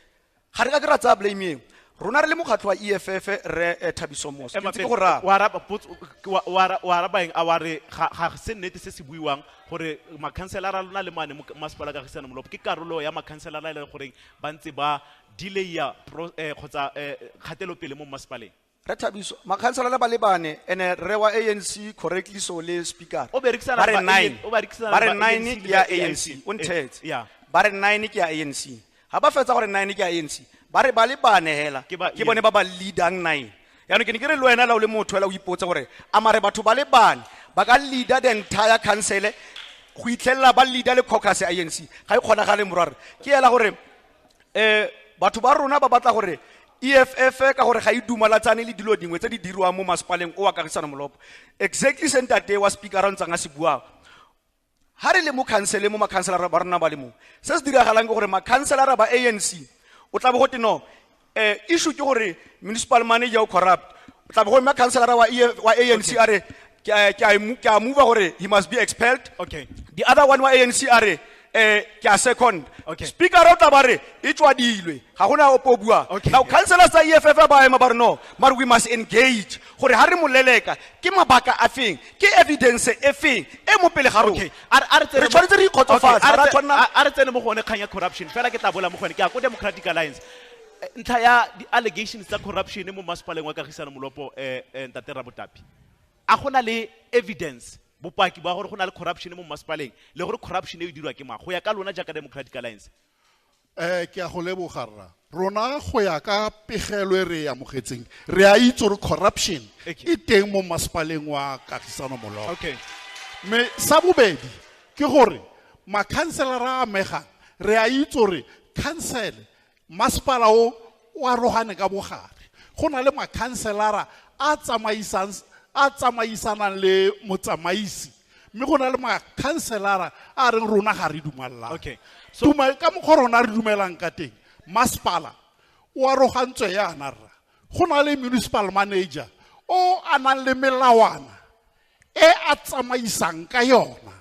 Ga re ka ke ra tsaya blame eo. Rona re le mokgatlho wa EFF re Thabiso Mose. Ke Ema ntse ke pele, go raya. wa araba potso, wa wa araba eng? A wa re ga se nnete se se buiwang gore ma-councillor a lona le mane mo masepala Kagisano Molopo ke karolo ya ma-councillor a e leng goreng ba ntse ba delay-a kgotsa kgatelopele mo masepaleng. Re Thabiso, ma-councillor ba le bane, ene re wa ANC correctly so le speaker. O berekisana Ba re le ba nine. O berekisana Ba le re ba nine ANC le ke ya ba ANC. ANC. O nthetse. Yeah. Ba re 9 ke ya ANC. Ha ba fetsa gore 9 ke ya ANC, ba re ba le bane hela. Ke ba Ke bone ba ba leadang 9. Yaanong ke ne ke re le wena la o le motho hela o ipotse gore a mare batho ba le bane ba ka leader the entire council go itlhelela ba leader le caucus ya ANC. Ga e kgonagale morwarre. Ke ela gore, batho ba rona ba batla gore EFF ka gore ga e dumalatsane le dilo dingwe tse di dirwang mo masepaleng o wa Kagisano Molopo. Exactly se ntate wa speaker a ntsang a se buang. Ha re le mo council mo ma-councillor ba rona ba le mo, se se diragalang ke gore ma-councillor ba ANC o tla bo gote no, issue ke gore municipal manager o corrupt. O tla bo go ma-councillor wa EF, wa ANC a re, ke a move gore he must be expelled. Okay. The other one wa ANC a re, Ke a second. Speaker o tla ba re e tswadilwe, ga gona ope o buang. Now councillors tsa EFF ba ema ba re no, mare we must engage gore ha re mo leleka ke mabaka a feng, ke evidence e feng e mo pele ga rona. Okay. A re tsene Re tshwanetse re ikgotsofatse, Okay, ga re a tshwanela a re tsene mo go one kgang ya corruption fela, ke tla boela mo go yone. Ke ya ko Democratic Alliance. Ntlha ya di-allegations tsa corruption mo masepaleng wa Kagisano Molopo, ntate Rabotapi, a gona le evidence, bopaki ba gore go na le corruption mo masepaleng le gore corruption e dirwa ke mang go ya ka lona jaaka Democratic Alliance? Ke a go leboga rra. Rona go ya ka pegelo e re e amogetseng, re a itse gore corruption e teng mo masepaleng wa Kagisano Molopo. Mme sa bobedi ke gore makhanselara a amegang, re a itse gore council masepala o o arogane ka bogare. Go na le makhanselara a tsamaisang, a tsamaisanang le motsamaisi, mme go na le makhanselara a reng rona ga re dumalane. So ka mokgwa rona re dumelang ka teng, masepala o arogantswe yana rra. Go na le municipal manager o a nang le melawana e a tsamaisang ka yona,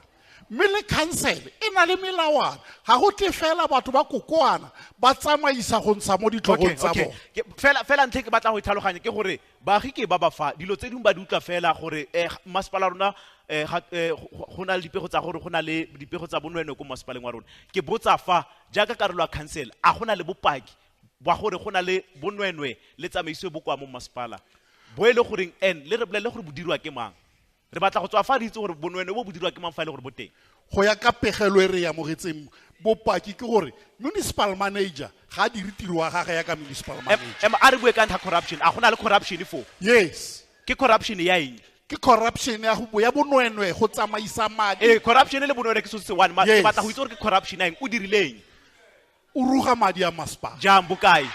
mme le council e na le melawana. Ga go tle fela batho ba kokoana ba tsamaisa go ntsha mo ditlhogong tsa bone. Ke, fela ntlha e ke batlang go e tlhaloganya ke gore baagi ke ba ba fa dilo tse dingwe ba di utlwa fela gore masepala wa rona, go na le dipego tsa gore go na le dipego tsa bonweenwee ko masepaleng wa rona. Ke botsa fa jaaka karolo ya council, a go na le bopaki ba gore go na le bonweenwee le tsamaiso e bokoa mo masepala bo e le goreng and le re bolelele gore bo dirwa ke mang? Re batla go tswa fa re itse gore bonweenwee bo bo dirwa ke mang fa e le gore bo teng. Go ya ka pegelo e re e amogetseng, bopaki ke gore municipal manager ga a dire tiro ya gagwe ya ka municipal manager. A re bue ka ntlha corruption, a go na le corruption foo? Yes. Ke corruption ya eng? Ke corruption ya go ya bonweenwee, go tsamaisa madi. Corruption le bonweenwee ke selo se one, ke Yes. batla go itse gore ke corruption ya eng, o dirile eng? O ruga madi a masepala. Jang, bokae?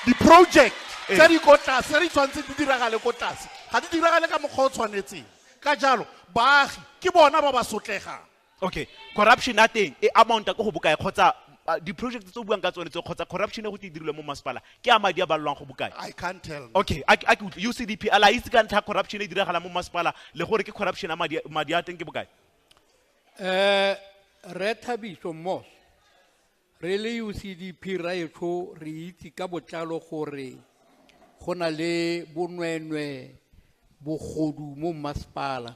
Di-project tse di ko tlase, tse di tshwanetseng di diragale ko tlase, ga di diragale ka mokgwa o tshwanetseng. Ka jalo, baagi ke bona ba ba sotlegang. Okay, corruption ya teng e amount-a ko go bokae kgotsa di-project tse o buang ka tsone tse kgotsa corruption e go te dirilwe mo masepala ke a madi a balelwang go bokae? I can't tell. Okay, a ke utlwe. UCDP, a la itse ka ntlha ya corruption e diragalang mo masepala le gore ke corruption ya madi a teng ke bokae? Re Thabiso Moss, re le UCDP raetsho re itse ka botlalo gore go na le bonweenwee, bogodu mo masepala.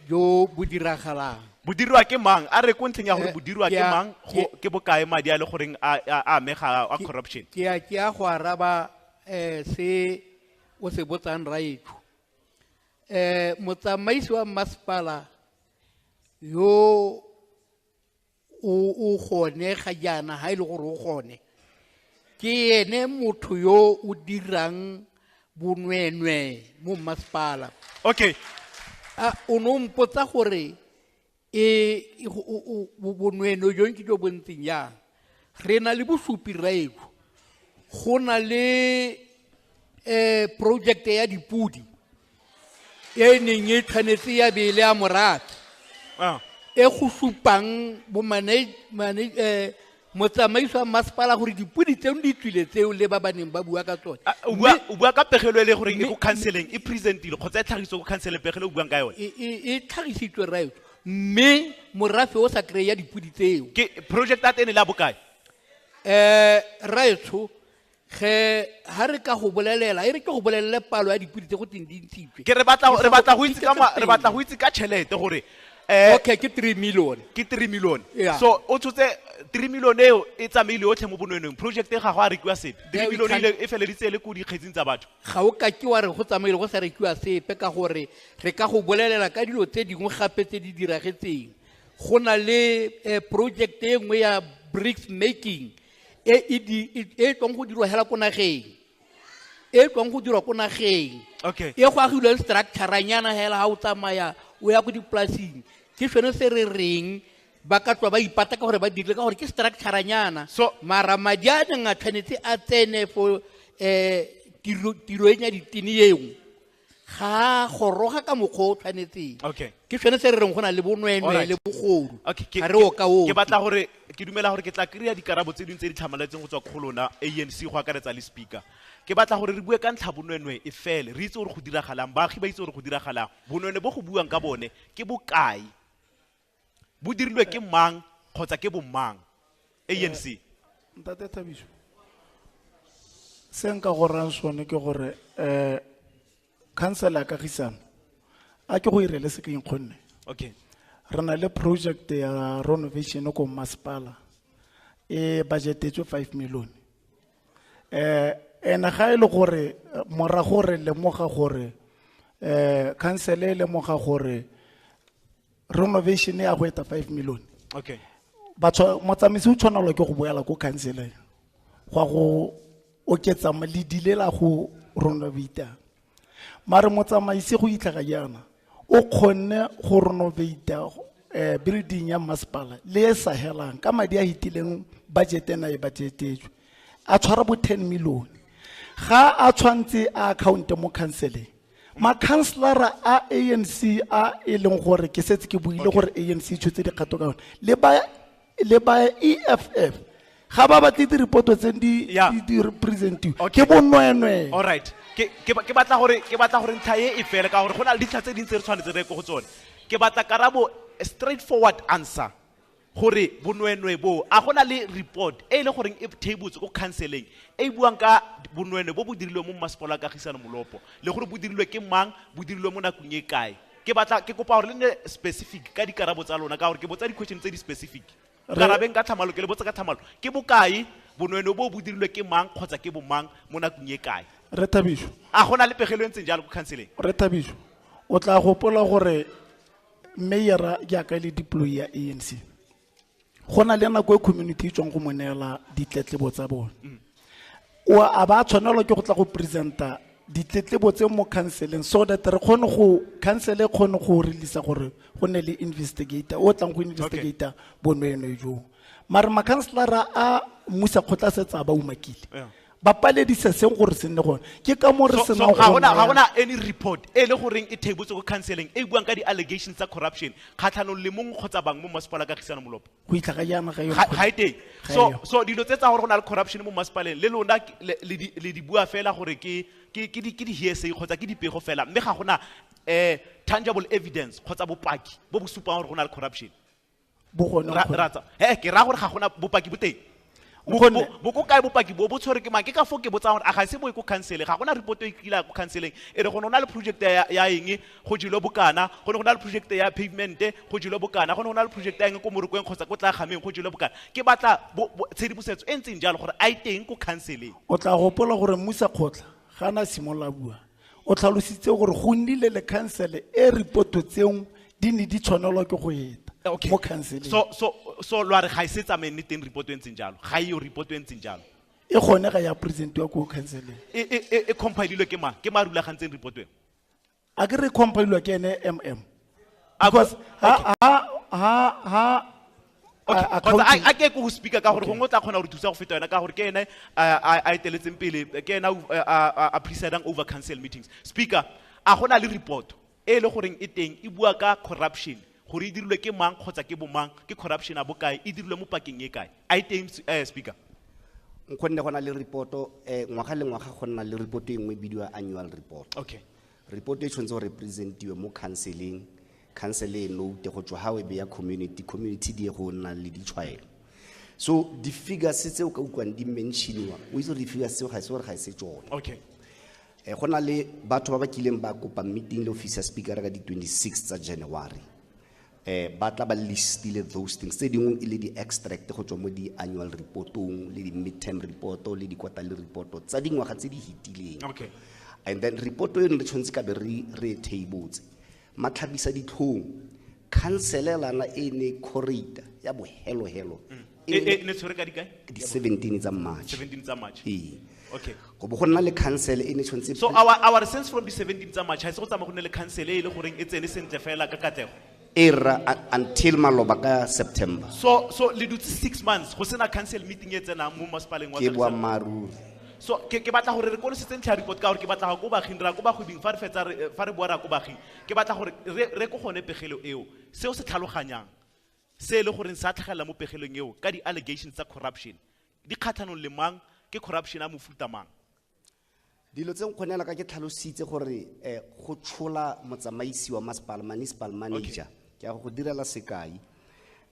Jo bo diragalang. Bo dirwa ke mang? A re ko ntlheng ya gore bo dirwa ke mang? Ke bokae madi a le goreng a amega a corruption? Ke a go araba se o se botsang raetsho. Motsamaisi wa masepala yo o gone ga jaana, ha e le gore o gone, ke ene motho yo o dirang bonweenwee mo masepala. A o no mpotsa gore bonweenwee jo ke jo bo ntseng jang. Re na le bosupi raetsho. Go na le project ya dipodi e neng e tshwanetse ya be e le ya morafe. E go supang bo motsamaisi wa masepala gore dipodi tseno di tswile tseo le ba ba neng ba bua ka tsone. O bua ka pegelo e le goreng e ko counseling, e presentile kgotsa e tlhagisitswe ko counseling, pegelo e o buang ka yone? E tlhagisitswe raetsho, mme morafe o sa kry-a dipodi tseo. Ke project ya teng e le ya bokae? Raetsho, ge ha re ka go bolelela, e re ke go bolelele palo ya dipodi tse go teng di ntshitswe. Ke re batla, Ke re sa batla go go itse ka ma-, re batla go itse ka tšhelete gore, Okay, ke 3 million. Ke 3 million. Yeah. So o tshotse 3 million eo e tsamaile yotlhe mo bonweenweng. Project e ga go a rekiwa sepe. 3 Yeah, we million can e feleditse e le ko dikgetsing tsa batho. Ga o ka ke wa re go tsamaile go sa rekiwa sepe ka gore re ka go bolelela ka dilo tse dingwe gape tse di diragetseng. Go na le project e nngwe ya bricks making e tswang go dirwa hela ko nageng. E tswang go dirwa ko nageng. E go agilweng structure-nyana hela ha o tsamaya o ya ko dipolasing. Ke sone se re reng ba ka tswa ba ipata ka gore ba dirile ka gore ke structure-nyana. So mara madi a neng a tshwanetse a tsene for tiro e ya ditene eo ga a goroga ka mokgwa o tshwanetseng. Ke sone se re reng go na le bonweenwee le bogodu. Ga re o ka ope. Ke batla gore ke dumela gore ke tla kry-a dikarabo tse dingwe tse di tlhamaletseng go tswa ko go lona ANC go akaretsa le speaker. Ke batla gore re bue ka ntlha bonweenwee e fele, re itse gore go diragalang, baagi ba itse gore go diragalang. Bonweenwee bo go buang ka bone ke bokae? Bo dirilwe ke mang kgotsa ke bo mang? ANC. Ntate Thabiso, se nka go rayang sone ke gore council ya Kagisano a ke go irele se ke nkgonne. Okay. Re na le project ya renovation ko masepala e budgetetswe 5 million. Ene ga e le gore morago re lemoga gore council e lemoga gore renovation ya go eta 5 million. Okay. Batho motsamaisi o tshwanelwa ke go boela ko council go go oketsa ledi le la go renovate. Mare motsamaisi go itlhaga jaana o kgonne go renovate building ya masepala le e sa helang ka madi a hitileng budget ena e budgetetswe a tshwara bo 10 million. Ga a tshwantse a account mo councileng, ma-councillor a ANC a e leng gore ke setse ke buile gore ANC e tshotse dikgato ka one le ba EFF ga ba batle di-report tse di representiwa ke bonweenwee. All right. Ke batla gore ntlha e e fele ka gore go na le ditlha tse dintsi re tshwanetse re ye ko go tsone. Ke batla karabo straightforward answer gore bonweenwee bo a gona le report e le goreng e tabletswe ko councileng e buang ka bonweenwee bo bo dirilweng mo masepala wa Kagisano Molopo le gore bo dirilwe ke mang, bo dirilwe mo nakong e kae. Ke batla ke kopa gore le nne specific ka dikarabo tsa lona ka gore ke botsa di-question tse di specific. Karabeng ka tlhamalo, ke le botsa ka tlhamalo. Ke bokae bonweenwee bo bo dirilwe ke mang kgotsa ke bo mang mo nakong e kae? Re Thabiso. A gona le pegelo e ntseng jalo ko councileng? Re Thabiso, o tla gopola gore mayor jaaka e le deployee ya ANC go na le nako e community e tswang go mo neela ditletlebo tsa bone. O a ba tshwanelwa ke go tla go presenta ditletlebo tse mo councileng so that re kgone go council e kgone go release gore go nne le investigator o tlang go investigate bonweenwee jo. Mare ma-councillor a mmusa kgotla setse a ba umakile. Ba paledisa seng gore se nne gone. Ke ka moo re senang Ga go gona any report e le goreng e tabletswe ko councileng e buang ka di-allegations tsa corruption kgatlhanong le mongwe kgotsa bangwe mo masepala ka Kagisano Molopo. Go itlha ga jaana ga yone Ga e teng. Ga eyo. So dilo tse tsa gore go na le corruption mo masepaleng le lona le di bua fela gore ke di-hearsay kgotsa ke dipego fela mme ga gona tangible evidence kgotsa bopaki bo bo supang gore go na le corruption. Bo gone go. Ke raya gore ga gona bopaki bo teng. Bo ko kae bopaki bo bo tshwere ke mang? Ke ka foo ke botsang gore a ga se bo ye ko council, ga gona report e kile ya ko councileng e re go ne go na le project ya eng go jelwe bokana, go ne go na le project ya pavement go jelwe bokana, go ne go na le project ya eng ko Morokweng kgotsa ko Tlagameng go jelwe bokana. Ke batla tshedimosetso e ntseng jalo gore a e teng ko councileng. O tla gopola gore mmusa kgotla ga na simolola bua o tlhalositse gore go nnile le council e report tseo di ne di tshwanelwa ke go eta mo councileng. So lwa re ga e se tsamaye nne teng report e ntseng jalo, ga e yo report e ntseng jalo. E gone ga ya presentiwa ko councileng. E compililwe ke mang? Ke mang a rulagantseng report eo? A ke re compililwe ke ene MM. Because ha Kgotsa a ke go speaker ka gore gongwe o tla kgona go re thusa go feta yona ka gore ke ene a eteletseng pele, ke ene a presiding over council meetings. Speaker, a gona le report e le goreng e teng e bua ka corruption gore e dirilwe ke mang kgotsa ke bo mang, ke corruption a bokae, e dirilwe mo pakeng e kae? A e teng, speaker? Nkgonne go na le report-o, ngwaga le ngwaga go nna le report e nngwe e bidiwa annual report. Okay. Report e tshwanetse go representiwe mo councileng, council e note go tswa ha o e beya community, community di ye go nna le ditshwaelo. So di-figures tse o ka utlwang di mention-iwa, o itse gore di-figures tseo ga e se gore ga e se tsone. Okay. Go na le batho ba ba kileng ba kopa meeting le office ya speaker ka di-26 tsa January. Ba tla ba listile those things tse dingwe e le di-extract go tswa mo di-annual report-ong le di-midterm report-o le di-quarterly report-o tsa dingwaga tse di fetileng. Okay. And then report eno re tshwanetse ka be re e tabletse. Matlhabisa ditlhong, council lana e ne correta ya bohelohelo. E ne tshwere ka di kae? Di 17 tsa March. 17 tsa March. Ee. Okay. Go bo go nna le council e ne tshwanetse So our sense from the 17 tsa March ha se go tsamaya go nne le council e le goreng e tsene sentle fela ka katlego. E ra until maloba ka September. So le dutse 6 months go sena council meeting e tsenang mo masepaleng wa Ke Kagisano. boammaaruri. So ke batla gore re konosetse ntlha ya report ka gore ke batla go ko baaging, re ya ko bagwebing fa re fetsa re, fa re bua re ya ko baaging. Ke batla gore re ko gone pegelo eo, seo se tlhaloganyang, se e le goreng sa tlhagelela mo pegelong eo ka di-allegations tsa corruption. Di kgatlhanong le mang, ke corruption ya mofuta mang? Dilo tse nkgonela ka ke tlhalositse gore go tshola motsamaisi wa masepala, municipal manager. Okay. Ke ya go go direla sekai.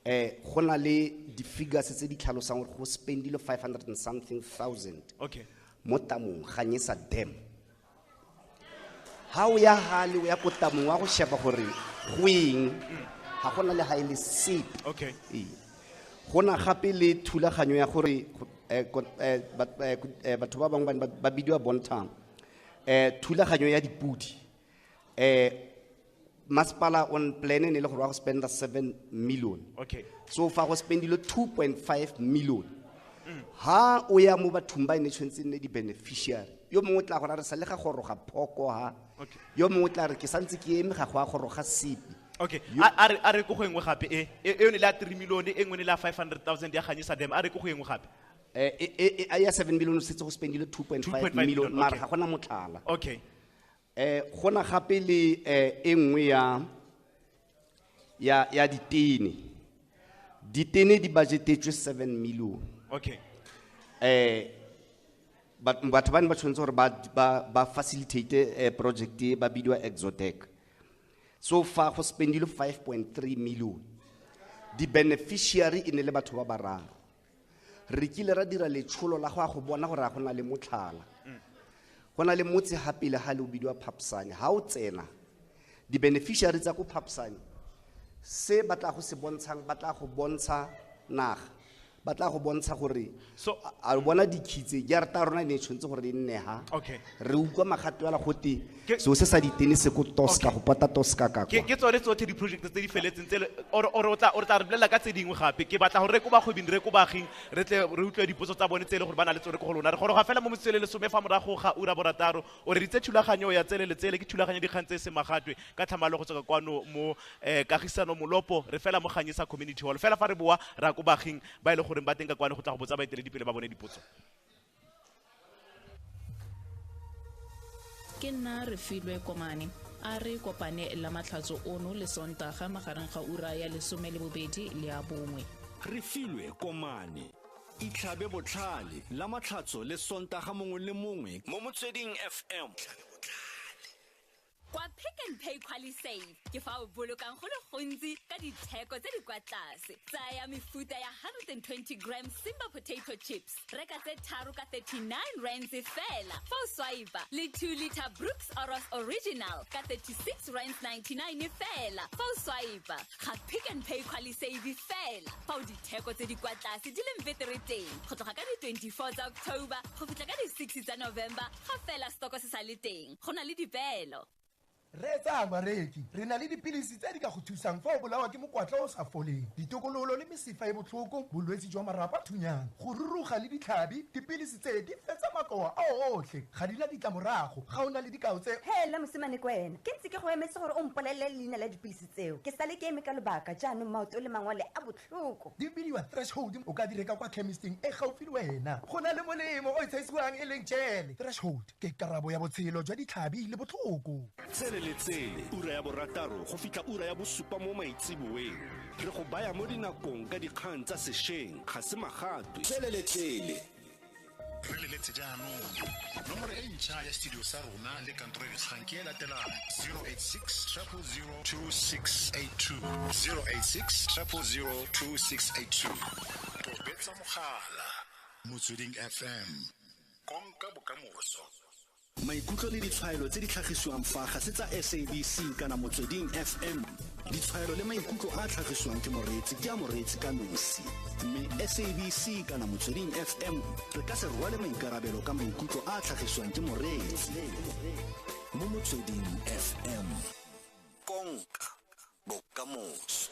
Go na le di-figures tse di tlhalosang gore go spendile 500 and something thousand. Okay. Mo tamong Ganyesa Dam. Ha o ya hale o ya ko tamong wa go sheba gore go eng, ga gona le ha e le sepe. Okay. Ee. Go na gape le thulaganyo ya gore, batho ba bangwe ba bidiwa Bontown. Thulaganyo ya dipudi. Masepala on plan e ne le gore wa go spenda 7 million. Okay. So fa go spendile 2.5 million. Ha o ya mo bathong ba e ne tshwanetse e nne di-beneficiary. Yo mongwe o tla gore a re sa le ga goroga phoko ha. Okay. Yo mongwe o tla re ke santse ke eme ga go a goroga sepe. Okay. Yo A re ko go engwe gape e, e, e yone le ya 3 million, e nngwe ne le ya 500,000 ya Ganyesa Dam. A re ko go engwe gape. Ya 7 million o setse go spendile 2.5 2.5 million, million, mara okay. ga gona motlhala. Okay. Go na gape le, e nngwe ya ditene. Ditene di budgetetswe 7 million. Okay. Batho ba ne ba tshwanetse gore ba facilitate, project e ba bidiwa Exotec. So far go spendile 5.3 million. Di-beneficiary e ne le batho ba bararo. Re kile ra dira letsholo la go ya go bona gore a go na le motlhala. Go na le motse ha pele ha le o bidiwa Phapsane. Ha o tsena, di-beneficiary tsa ko Phapsane, se ba tla go se bontshang, ba tla go bontsha naga. Ba tla go bontsha gore So a bona dikhitse, jarata ya rona e ne e tshwanetse gore e nne ha. Okay. Re utlwa magato a gote, Ke seo se sa ditene se ko Tosca, Okay. go pota Tosca ka Ke kwa. ke tsone tsotlhe di-project tse di feletseng tse le, or o tla re bolelela ka tse dingwe gape. Ke batla gore re ko bagwebing, re ko baaging, re tle re utlwe dipotso tsa bone tse e leng gore ba na le tsone ko go lona. Re goroga fela mo metsotsong e le lesome fa morago ga ura borataro. O reditse thulaganyo ya Tsele le Tsele, ke thulaganyo ya dikgang tse e seng magatwe ka tlhamallo go tswa ka kwano mo, Kagisano Molopo, re fela mo Ganyesa Community Hall. Fela fa re boa, ra ko baaging ba e leng gore ba teng ka kwano go tla go botsa baeteledipele ba bone dipotso. Ke nna Refilwe Komane. A re kopane la matlhatso ono le Sontaga magareng ga ura ya 12 le ya 1. Refilwe Komane. Itlhabe botlhale la matlhatso le Sontaga mongwe le mongwe mo Motsweding FM. Kwa Pick n Pay QualiSave ke fa o bolokang go le gontsi ka ditheko tse di kwa tlase. Tsaya mefuta ya 120 gram Simba potato chips, reka tse tharo ka 39 rands fela. Fa o swipe le 2 liter Brooks Oros Original ka 36 rands 99 fela. Fa o swipe ga Pick n Pay QualiSave fela. Fa o ditheko tse di kwa tlase di leng betere teng. Go tloga ka di 24 tsa October go fitlha ka di 6 tsa November ga fela stoko se sa le teng. Go na le dipeelo. Reetsa bareki, re na le dipilisi tse di ka go thusang fa o bolawa ke mokwatla o sa foleng, ditokololo le mesifa e botlhoko, bolwetse jwa marapo a thunyang, go ruruga le ditlhabi. Dipilisi tse di fetsa makoa a otlhe, ga di na ditlamorago, ga o na le dikao tse. Hela mosimane ke wena, ke ntse ke go emetse gore o mpolelele leina la dipilisi tseo. Ke sale ke eme ka lobaka jaanong maoto le mangwele a botlhoko. Di bidiwa Threshold, o ka di reka kwa chemisting e gaufi le wena. Go na le molemo o itshaisiwang e leng tšhele. Threshold ke karabo ya botshelo jwa ditlhabi le botlhoko. Tsele le tsele, ura ya borataro go fitlha ura ya bosupa mo maitseboeng. Re go baya mo dinakong ka dikgang tsa sešweng, ga se magatwe. Tsele le tsele. Re leletse jaanong. Nomoro e ntšha ya studio sa rona le kantoro ya dikgang ke e latelang: 086 000 2682. 086 000 2682. Tobetsa mogala. Motsweding FM. Konka bokamoso. Maikutlo le ditshwaelo tse di tlhagisiwang fa ga se tsa SABC kana Motsweding FM. Ditshwaelo le maikutlo a tlhagisiwang ke moreetsi ke a moreetsi ka nosi. Mme SABC kana Motsweding FM re ka se rwale maikarabelo ka maikutlo a tlhagisiwang ke moreetsi. Mo Motsweding FM. Konka bokamoso.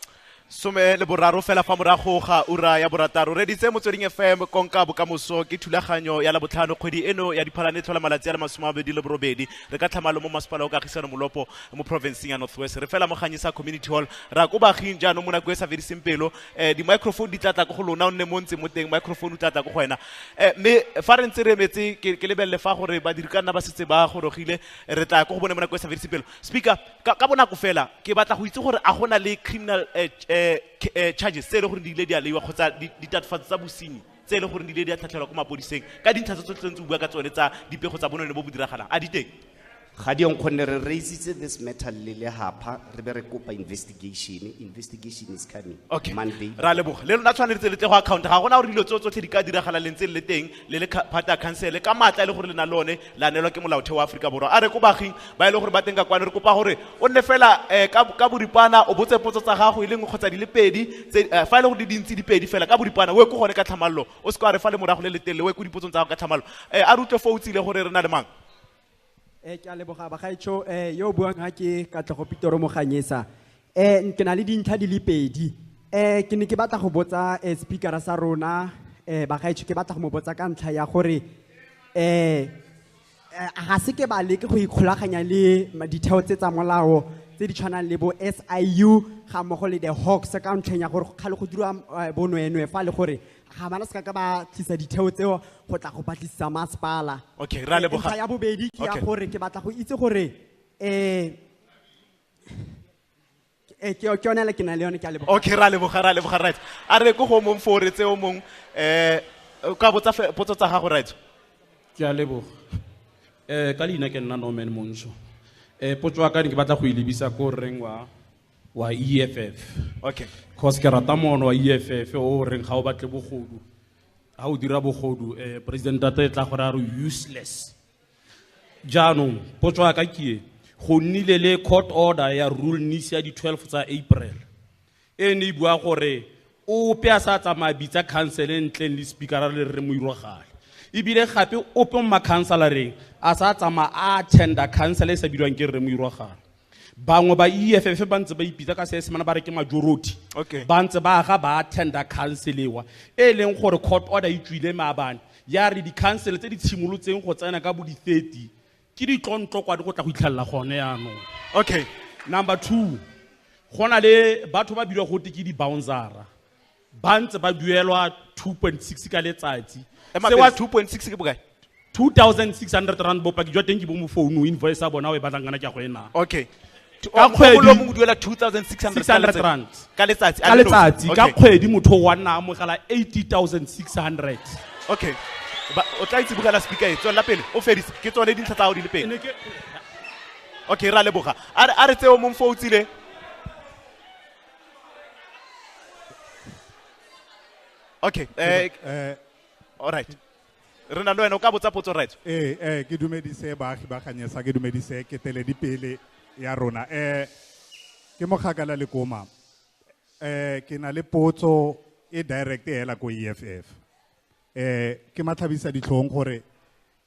13 fela fa morago ga ura ya borataro. Reditse Motsweding FM konka bokamoso ke thulaganyo ya Labotlhano kgwedi eno ya Diphalane tlhola malatsi a le 28. Re ka tlhamalo mo masepala o Kagisano Molopo mo provinceng ya North West. Re fela mo Ganyesa Community Hall. Ra ko baaging jaanong mo nako e sa fediseng pelo. Di-microphone di tla tla ko go lona, o nne mo ntse mo teng, microphone o tla tla ko go wena. Mme fa re ntse re emetse, ke lebelele fa gore badiri ka nna ba setse ba gorogile, re tla ko go bone mo nako e sa fediseng pelo. Speaker, ka bonako fela, ke batla go itse gore a gona le criminal charges tse e leng gore di ile di a leiwa kgotsa ditatofatso tsa bosenyi tse e leng gore di ile di a tlhatlhelwa ko mapodiseng ka dintlha tse tsotlhe tse o bua ka tsone tsa dipego tsa bonweenwee bo bo diragalang, a di teng? Ga di nkgonne re raisitse this matter le lehapha re be re kopa investigation. Investigation is coming. Okay. Monday. Ra leboga. Le lona tshwanetse le tle go account ga gona gore dilo tseo tsotlhe di ka diragala le ntse le le teng le le part ya council ka maatla e le gore le na le one la neelwa ke molaotheo wa Aforika Borwa. A re ko baaging ba e le gore ba teng ka kwano re kopa gore o nne fela ka boripana o botse potso tsa gago e le nngwe kgotsa di le pedi tse fa e le gore di dintsi di pedi fela ka boripana o ye ko gone ka tlhamallo o se ka wa re fa le morago le le telele o ye ko dipotsong tsa gago ka tlhamallo. A re utlwe fo o tsile gore re na le mang. Ke a leboga bagaetsho, yo o buang ha ke Katlego Pitoro Moganyesa. Ke na le dintlha di le pedi. Ke ne ke batla go botsa speakera sa rona, bagaetsho ke batla go mo botsa ka ntlha ya gore, ga se ke ba leke go ikgolaganya le ditheo tse tsa molao tse di tshwanang le bo SIU ga mmogo le the Hawks ka ntlheng ya gore kgale go dirwa bonweenwee fa le gore ga bana se ka ba tlisa ditheo tseo go tla go batlisisa masepala. Okay, ra leboga. Ntlha ya bobedi ke ya Okay. gore ke batla go itse gore, ke yone le ke na le yone, ke a leboga. Okay, ra leboga, ra leboga, right. A re ko go mong fo re tseo mong, o ka botsa potso tsa gago, right? Ke a leboga. Ka leina ke nna Norman Montsho. Potso ya ka ne ke batla go e lebisa ko reng wa EFF. Okay. Cause ke rata mono wa EFF o reng ga o batle bogodu. Ha o dira bogodu, president tate e tla gore a re useless. Jaanong, potso ya ka ke e, go nnile le court order ya rule nisi ya di 12 tsa April. E ne e bua gore ope a sa tsamaya bitsa council e ntleng le speaker le rre Moirogale. Ebile gape ope mo ma-councillor-eng a sa tsamaya a attenda council e sa bidiwang ke rre Moirogale. Bangwe ba EFF ba ntse ba ipitsa ka Seesemane ba re ke majority. Okay. Ba ntse ba aga ba attenda council ewa. E leng gore court order e tswile maabane. Ya re di-council tse di tshimolotseng go tsena ka bo di-30 ke ditlontlokwane go tla go itlhelela gone jaanong. Okay. Number 2, go na le batho ba bidiwa gote ke di-bouncer-a. Ba ntse ba duelwa 2.6 ka letsatsi. Ema Sewa pele, 2.6 ke bokae? 2,600 rand bopaki jwa teng ke bo mo founu, invoice ya bona o e batlang kana ke ya go e naya. Okay. Ka O mongwe le kgwedi mongwe o duela 2,600 six hundred rand. Ka letsatsi, a Ka le nosi. letsatsi, ka Okay. kgwedi motho wa nna amogela 80,600. Okay. Ba, o tla itse bukana speaker e, tswelela pele, o fedise. Ke tsone dintlha tsa gago di le pele. Okay, ra leboga. A re tseo mong fo o tsile. Okay, all right. Re na le wena, o ka botsa potso, right? Ke dumedise baagi ba Ganyesa, ke dumedise keteledipele ya rona. Ke Mokgakala Lekoma. Ke na le potso e direct hela ko EFF. Ke matlhabisa ditlhong gore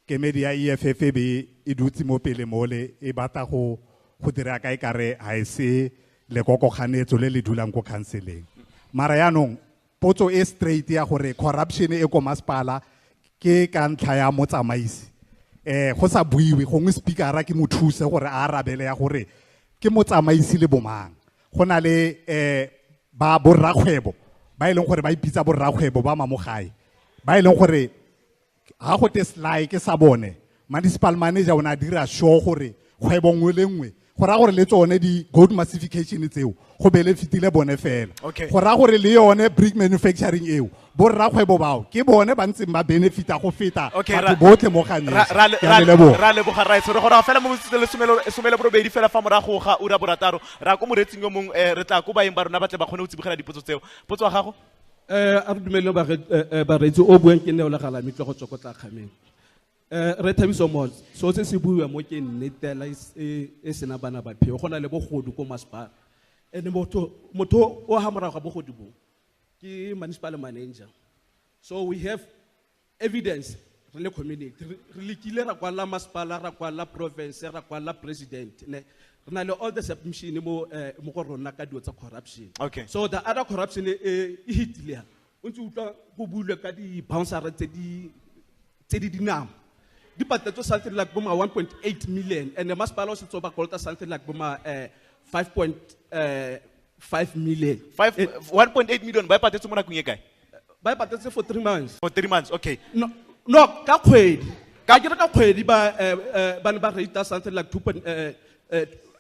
kemedi ya EFF e be e dutse mo pele mole e batla go dira ka e kare ha e se lekokokganetso le le dulang ko council-eng. Mara yaanong potso e straight ya gore corruption e ko masepala ke ka ntlha ya motsamaisi. Go sa buiwe gongwe speaker-a ke mo thuse gore a arabele ya gore ke motsamaisi le bomang. Go na le ba borrakgwebo ba e leng gore ba ipitsa borrakgwebo ba mamogae, ba e leng gore ha go te sly ke sa bone, municipal manager o ne a dira sure gore kgwebo nngwe le nngwe, go raya gore le tsone di-gold massification tseo go be le fetile bone fela. Okay. Go raya gore le yone brick manufacturing eo, borrakgwebo bao ke bone ba ntseng ba benefita go feta Okay, batho botlhe mo Ganyesa. Ke a le leboga. Ra leboga, Raetsho. Re goroga fela mo metsotsong e le some le borobedi fela fa morago ga ura borataro. Ra ko moretsing yo mongwe, re tla ko baeng ba rona ba tle ba kgone go tsibogela dipotso tseo. Potso ya gago? A re dumeleng bareetsi, o buang ke Neo Legala, mme tlo go tswa ko Tlakgameng. Re Thabiso Mots, so se se buiwa mo ke nnete la e sena bana ba pheo, go na le bogodu ko masepala. And motho o ha morago ga bogodu bo ke municipal manager. So we have evidence re le community, re lekile ra kwala masepala, ra kwala province, ra kwala president, ne. Re na le all the submission mo go rona ka dilo tsa corruption. Okay. So the other corruption e hitile ha. O ntse o utlwa go builwe ka di-bouncer tse di dinama. Di patetswe something like boma 1.8 million, and the masepala o setse o ba kolota something like boma five point, five million. Five, 1.8 million, ba e patetse mo nakong e kae? Ba e patetse for 3 months. For 3 months, okay. No, no, ka kgwedi. Ka ke re ka kgwedi ba ne ba rate something like two point,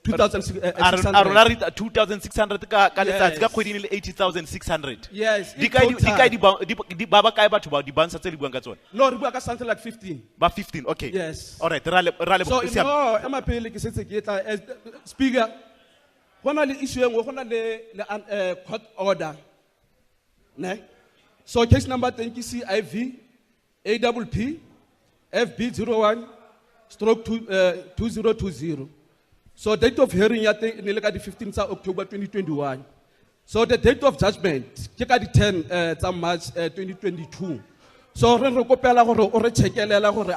2,600. A rona re 2,600 ka letsatsi, ka Yes. kgwedi e le 80,600. Yes, in Di kae total. di kae di ba ba kae batho ba di-bouncer tse di buang ka tsone? No, re bua ka something like 15. Ba 15, okay. Yes. All right, ra le So, no, ema pele ke setse ke tla speaker, go na le issue e nngwe, go na le court order. Ne? So case number teng ke CIV AWP FB 01 stroke two, 2020. So date of hearing ya teng e ne le ka di 15 tsa October 2021. So the date of judgment ke ka di 10 tsa March 2022. So re kopela gore o re chekelela gore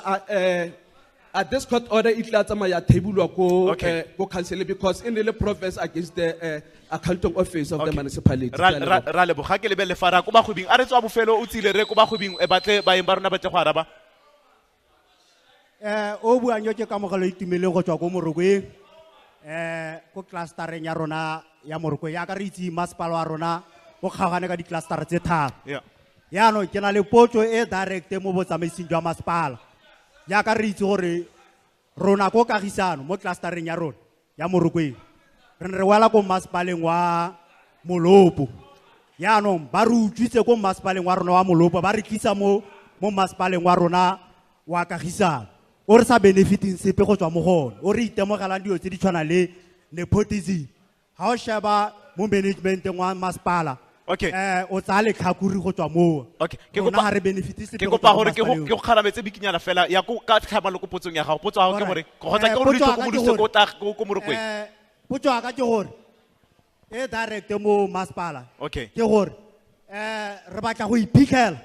a this court order e tla tsamaya table ko ko council, because e ne le province against the accounting office of the municipality. Ra Ke a ra leboga. Ra leboga, ke lebelele fa ra ko bagwebing a re tswa bofelo o tsile re ko bagwebing batle baeng ba rona ba tle go araba. O buang yo ke Kamogelo Itumeleng go tswa ko Morokweng, ko clustereng ya rona ya Morokweng. Yaka re itse, masepala wa rona o kgaogane ka di-cluster tse tharo. Yaanong ke na le potso e direct mo botsamaising jwa masepala. Jaaka re itse gore rona ko Kagisano, mo clustereng ya rona ya Morokweng, re ne re wela ko masepaleng wa Molopo. Yaanong ba re utswitse ko masepaleng wa rona wa Molopo, ba re tlisa mo masepaleng wa rona wa Kagisano, o re sa benefiting sepe go tswa mo go one, o re itemogelang dilo tse di tshwanang le nepotism. Ga o sheba mo managementeng wa masepala, o tsaya letlhakore go tswa moo. Okay, ke Rona kopa ga re benefite sepe ke go kopa tswa mo gore ke go masepaleng. ke go kgarametse bikinyana fela ya ko ka tlhamalo ko potsong ya gago. Potso ya gago ke gore kgotsa ke gore Potso ya ka ke ditlhokomodise gore- ko tla ko Morokweng. Potso ya ka ke gore e direct mo masepala. Ke gore re batla go iphitlhela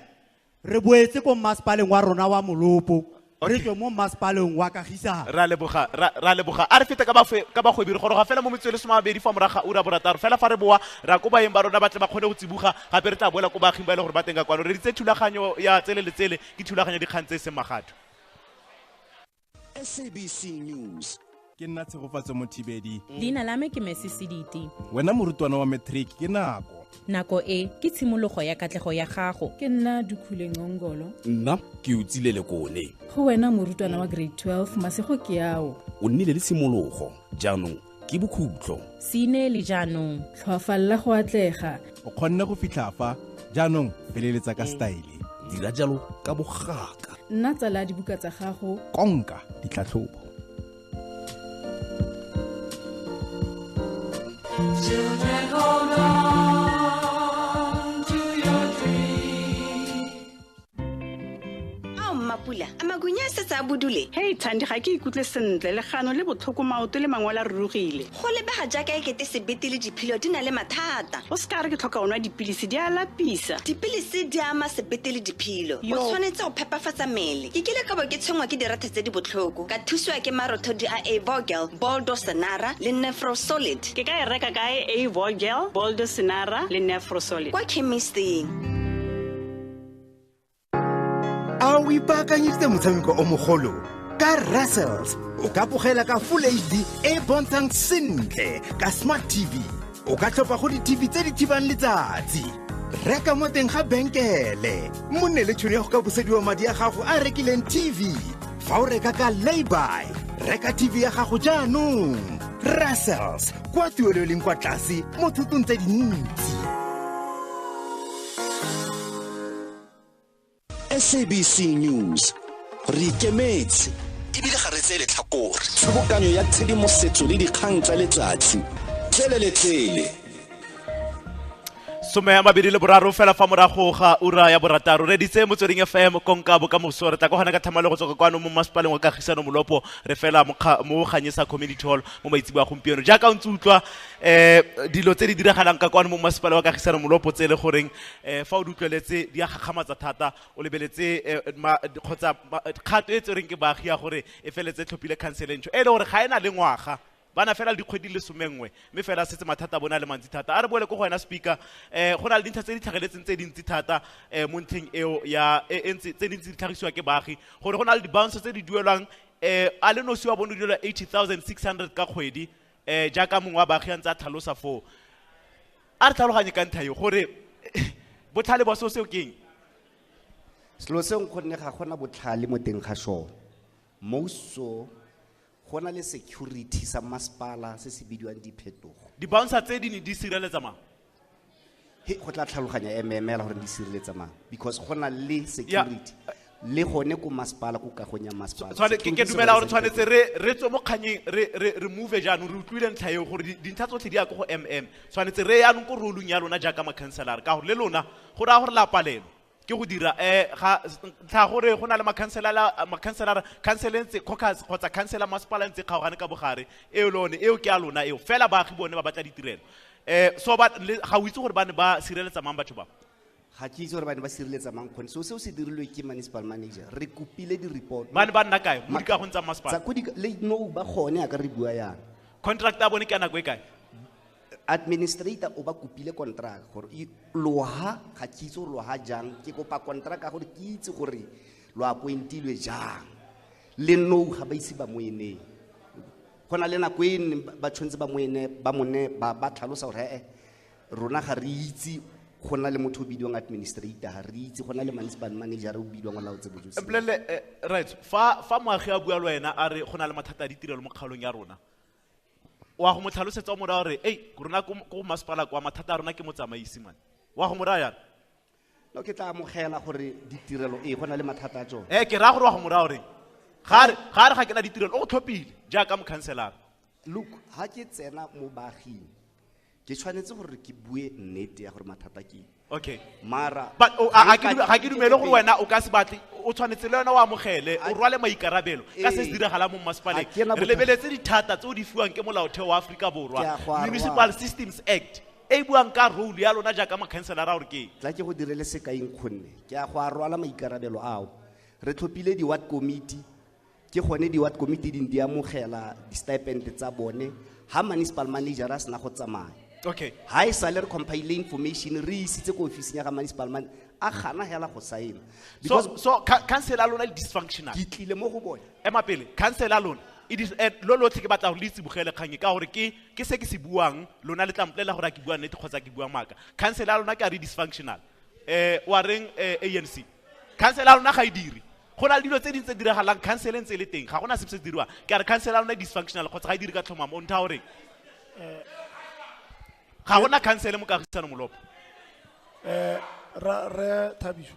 re boetse ko masepaleng wa rona wa Molopo, re tswe mo masepaleng wa Kagisano. Ra leboga, ra leboga. A re fete ka bagwebi, re goroga fela mo metsotso e le 20 fa moraga ura borataro fela. Fa re boa ra ko baeng ba rona ba tle ba kgone go tsiboga, gape re tla boela ko baaging ba e le gore ba teng ka kwano. Re ditse thulaganyo ya tsele le tsele, ke thulaganyo dikgang tse e seng magato. SABC News. Ke nna Tshegofatso Mothibedi. Leina la me ke Messi Sediti. Wena morutwana wa matric, ke nako. Nako e ke tshimologo ya katlego ya gago. Ke nna Dukhule Ngongolo. Nna ke Utsile Lekone. Go wena morutwana wa grade 12, masego ke ao. O nnile le tshimologo, jaanong ke bokhutlo. Se ineele jaanong. Tlhoafalela go atlega. O kgonne go fitlha fa, jaanong feleletsa ka style. Dira jalo ka bogaka. Nna tsala ya dibuka tsa gago. Konka ditlhatlhobo. Children, hold on to your dreams. Ao Mmapula, a makunya a setse a bodule? Hei Thandi, ga ke ikutlwe sentle, legano le botlhoko, maoto le mangwele a rurugile. Go lebega jaaka ekete sebete le diphilo di na le mathata. O se ka re ke tlhoka go nwa dipilisi, di a lapisa. Dipilisi di ama sebete le diphilo. O Yo. tshwanetse go phepafatsa mmele. Ke kile ka bo ke tshwenngwa ke dirathe tse di botlhoko, ka thusiwa ke marothodi a Avogel, Boldo Senara le Nefrosolid. Ke ka e reka kae Avogel, Boldo Senara le Nefrosolid? Kwa chemisting. A o ipaakanyeditse motshameko o mogolo? Ka Russells o ka bogela ka full HD e bontshang sentle ka smart TV. O ka tlhopha go di-TV tse di thibang letsatsi. Reka mo teng ga benkele, mo nne le tšhono ya go ka busediwa madi a gago a rekileng TV fa o reka ka layby. Reka TV ya gago jaanong. Russells, kwa tuelo e leng kwa tlase mo thotong tse dintsi. SABC News, re ikemetse ebile ga re tseye letlhakore. Tshobokanyo ya tshedimosetso le dikgang tsa letsatsi, tsele le tsele. 23 fela fa morago ga ura ya borataro. Re ditse Motsweding FM, konka bokamoso. Re tla ko gona ka thamalo go tswa ka kwano mo masepaleng wa Kagisano Molopo, re fela mo Ganyesa Community Hall mo maitseboa a gompieno. Jaaka o ntse utlwa dilo tse di diragalang ka kwano mo masepaleng wa Kagisano Molopo, tse e le goreng fa o di utlweletse di a gakgamatsa thata, o lebeletse kgotsa kgato e tserweng ke baagi ya gore e feletse tlhophile council e ntšhwa e le gore ga e na le ngwaga, bana fela le dikgwedi le 11, mme fela setse mathata a bona a le mantsi thata. A re boele ko go wena, speaker. Go na le dintlha tse di tlhageletseng tse dintsi thata mo ntlheng eo ya e ntse tse dintsi di tlhagisiwa ke baagi gore go na le di-bounce tse di duelwang, a le nosi wa bone o duelwa 80,600 ka kgwedi, jaaka mongwe wa baagi a ntse a tlhalosa foo. A re tlhaloganye ka ntlha eo gore botlhale ba seo seo ke eng? Selo se nkgonne ga gona botlhale mo teng ga sone. Mmuso Go na le security sa masepala se se bidiwang diphetogo. Di-bouncer tse di ne di sireletsa mang? He, go tla tlhaloganya MM hela gore di sireletsa mang, because go na le security le gone ko masepala, ko kagong ya masepala. Ke dumela gore tshwanetse re tswe mo kganyeng, re move jaanong, re utlwile ntlha eo gore dintlha tsotlhe di ya ko go MM. Tshwanetse re yaanong ko rolong ya lona jaaka makhanselara, ka gore le lona go raya gore la palelwa ke go dira. Ga ntlha gore go na le makhanselara, khansele ntse caucus kgotsa khansela masepala ntse kgaogane ka bogare, eo le one eo ke ya lona eo fela, baagi bone ba batla ditirelo. So ba le, ga o itse gore ba ne ba sireletsa mang batho ba? Ga ke itse gore ba ne ba sireletsa mang kgone. So seo se dirilwe ke municipal manager, re kopile di-report. Ba ne ba nna kae? Mo dikagong tsa masepala? Tsa ko di-, le no ba gone a ka re bua yana. Contract ya bone ke ya nako e kae? Administrator o ba kopile contract gore loha, ga ke itse gore loha jang, ke kopa contract ka gore ke itse gore lo appointilwe jang. Le no ga ba ise ba mo eneng. Go na le nako e neng ba tshwanetse ba mo ene, ba mo ne, ba, ba tlhalosa gore, rona ga re itse go na le motho o bidiwang administrator, ga re itse go na le municipal manager o bidiwang o laotse bojosi. Mpolelele, right, fa moagi a bua le wena a re go na le mathata a ditirelo mo kgaolong ya rona, wa go mo tlhalosetsa o mo raya gore, ei, rona ko masepala kwa, mathata a rona ke motsamaisi man. Wa go mo raya jang? No, ke tla amogela gore ditirelo, ee, go na le mathata a tsone. Ke raya gore wa go mo raya gore, ga re ga ke na ditirelo, o go tlhophile jaaka mokhanselara. Look, ha ke tsena mo baaging, ke tshwanetse gore ke bue nnete ya gore mathata ke eng. Okay. Mara, But, oh, ga a nka ga ke dumele gore wena o ka se batle, o tshwanetse le wena o amogele, o rwale maikarabelo ka se se Ee. diragalang mo masepaleng. Ha ke na Re bothata. lebeletse dithata tse o di fiwang ke molaotheo wa Aforika Borwa, Ke a go arwa. Municipal Systems Act, e buang ka role ya lona jaaka makhanselara gore ke eng. Tla ke go direle sekai nkgonne, ke a go a rwala maikarabelo ao. Re tlhophile di-ward committee, ke gone di-ward committee di di amogela di-stipend tsa bone ha municipal manager a sena go tsamaya. Okay. Ha e sale re compile information re isitse ko ofising ya ga municipal manager, a gana hela go saena. Because So council ya lona e dysfunctional. Ke tlile mo go bone. Ema pele, council ya lona e lo lotlhe ke batla gore le tsibogele kgang e ka gore ke se ke se buang, lona le tla mpolelela gore a ke bua nnete kgotsa ke bua maaka. Council ya lona ke a re dysfunctional. Wa reng, ANC? Council ya lona ga e dire. Go na le dilo tse dingwe tse diragalang, council e ntse e le teng, ga gona sepe se se diriwang. Ke a re council ya lona e dysfunctional kgotsa ga e dire ka tlhomamo, o ntha gore ga gona council mo Kagisano Molopo. Re Thabiso,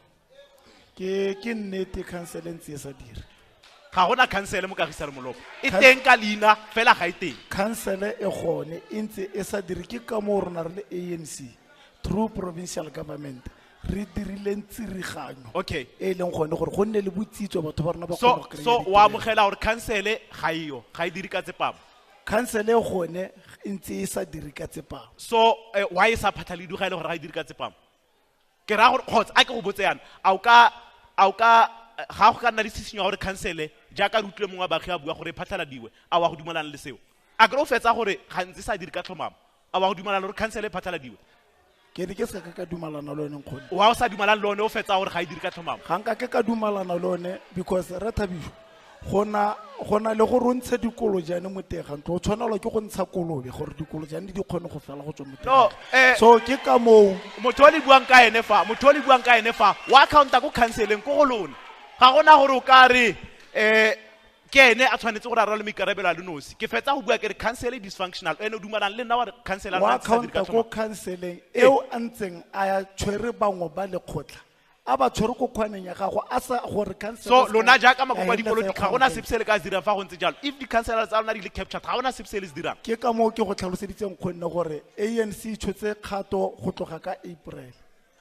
ke nnete council e ntse e sa dire. Ga gona council mo Kagisano Molopo. E teng ka leina fela ga e teng. Council e gone e ntse e sa dire, ke ka moo rona re le ANC through provincial government re dirileng tsiriganyo. Okay. E leng gone gore go nne le botsitso batho ba rona ba So, kgone go kry-a so ditirelo. wa amogela gore council ga eyo, ga e dire ka tsepamo. Council e gone e ntse e sa dire ka tsepamo. So, why e sa phatlhalediwe ga e le gore ga e dire ka tsepamo? Ke raya gore kgotsa a ke go botse yana, a o ka, a o ka, ga go ka nna le tshisinyo ya gore council jaaka re utlwile mongwe wa baagi a bua gore e phatlhaladiwe, a wa go dumelana le seo? A kry o fetsa gore ga ntse sa dire ka tlhomamo, a wa go dumelana le gore council e phatlhaladiwe? Ke ne ke se ka ka dumelana le one nkgonne. Wa o sa dumelane le one o fetsa gore ga e dire ka tlhomamo? Ga nka ke ka dumelana le one because re Thabiso, go na le gore o ntshe dikolojane mo teng ga ntlo, o tshwanelwa ke go ntsha kolobe gore dikolojane di kgone go fela go tswa mo teng. No, So ke ka moo motho o le buang ka ene fa, motho o le buang ka ene fa, wa accounta ko council-eng ko go lona. Ga gona gore o ka re, ke ene a tshwanetse gore a rwale maikarabelo a le nosi. Ke fetsa go bua ke re council e dysfunctional, ene o dumelana le nna wa re council a Wa rona sa dire ka accounta ko tlhomamo. council-eng eo a ntseng a ya tshwere bangwe ba lekgotla, a ba tshwere ko kgwaneng ya gago, a sa gore council So, a se lona ka jaaka makoko a ya feleletsa e dipolotiki, ga gona kgona sepe se le ka se dirang fa go ntse jalo. If di-councillor tsa lona di le captured, ga gona sepe se le se dirang. Ke ka moo ke go tlhaloseditseng kgonne gore ANC e tshotse kgato go tloga ka April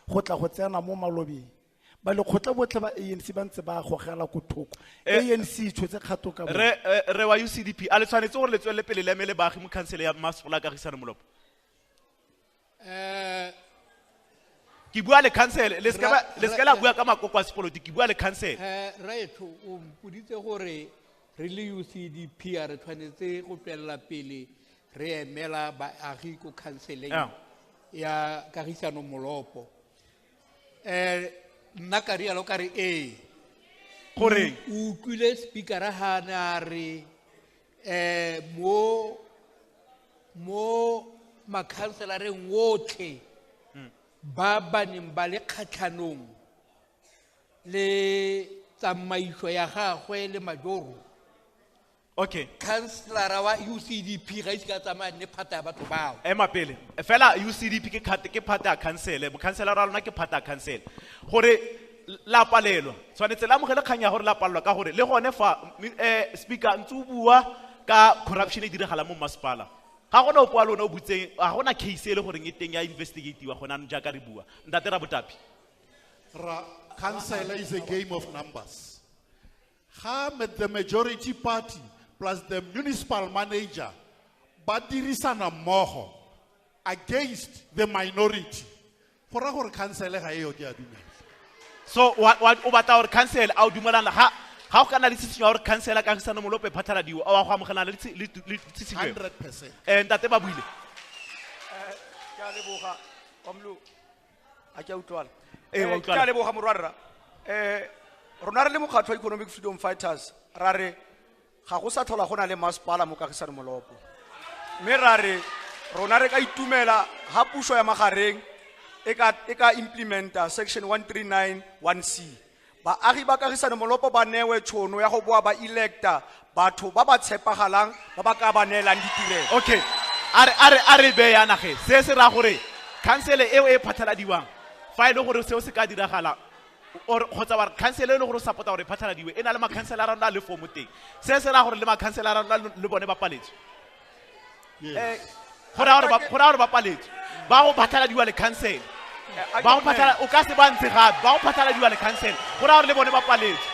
go tla go tsena mo malobeng. Ba lekgotla botlhe ba ANC ba ntse ba gogela ko thoko. ANC e tshotse kgato ka moo. Re wa UCDP, a le tshwanetse gore le tswelele pele le emele baagi mo council ya masepala Kagisano Molopo? Ke bua le council, le seka ba, le seka la bua ka makoko a sepolotiki, ke bua le council. Raetsho, o mpoditse gore re le UCDP a re tshwanetse go tswelela pele re emela baagi ko council-eng ya Kagisano Molopo. Nna ka rialo ka re ee. Goreng? O utlwile speaker-a ha ne a re, mo makhanselareng otlhe ba ba neng ba le kgatlhanong le tsamaiso ya gagwe le majoro. Okay. Councillor wa UCDP ga ise ka tsamaya nne phata ya batho bao. Ema pele. Fela UCDP ke ke phata ya council, mokhanselara wa lona ke phata ya council. Gore la palelwa, tshwanetse la amogele kgang ya gore la palelwa ka gore le gone fa speaker ntse o bua ka corruption e diragala mo masepala. Ga gona ope wa lona o butseng, ga gona case e le goreng e teng ya investigatiwa gona jaanong jaaka re bua. Ntate Rabotapi. Ra council is a game of numbers. Ga the majority party plus the municipal manager ba dirisana mmogo against the minority. Go raya gore council ga eo ke a dumela. So o batla gore council a o dumelana ga go ka nna le tshisinyo ya gore council a Kagisano Molopo e phatlaladiwe, a wa go amogelana le tshisinyo eo? 100%. Ntate ba buile. Ke a leboga, Omlu. A ke a utlwala. Wa utlwala. Ke a leboga morwarra. Rona re le mokgatlho wa Economic Freedom Fighters, ra re ga go sa tlhola go na le masepala mo Kagisano Molopo. Mme ra re rona re ka itumela ha puso ya magareng e ka implementa section 1391C. Baagi ba Kagisano Molopo ba newe tšhono ya go boa ba electa batho ba ba tshepagalang ba ba ka ba neelang ditirelo. Okay. A re beye yana ge. Se se raya gore council eo e phatlaladiwang, fa e le gore seo se ka diragala, or kgotsa wa re council e le gore o support-a gore e phatlaladiwe, e na le makhanselara a rona a le four mo teng. Se se raya gore le makhanselara a rona le bone ba paletswe. Yes. Go raya gore ba paletswe. Ba go phatlaladiwa le council. Ba go phatla, o ka se ba ntshe gape, ba go phatlaladiwa le council. Go raya gore le bone ba paletswe.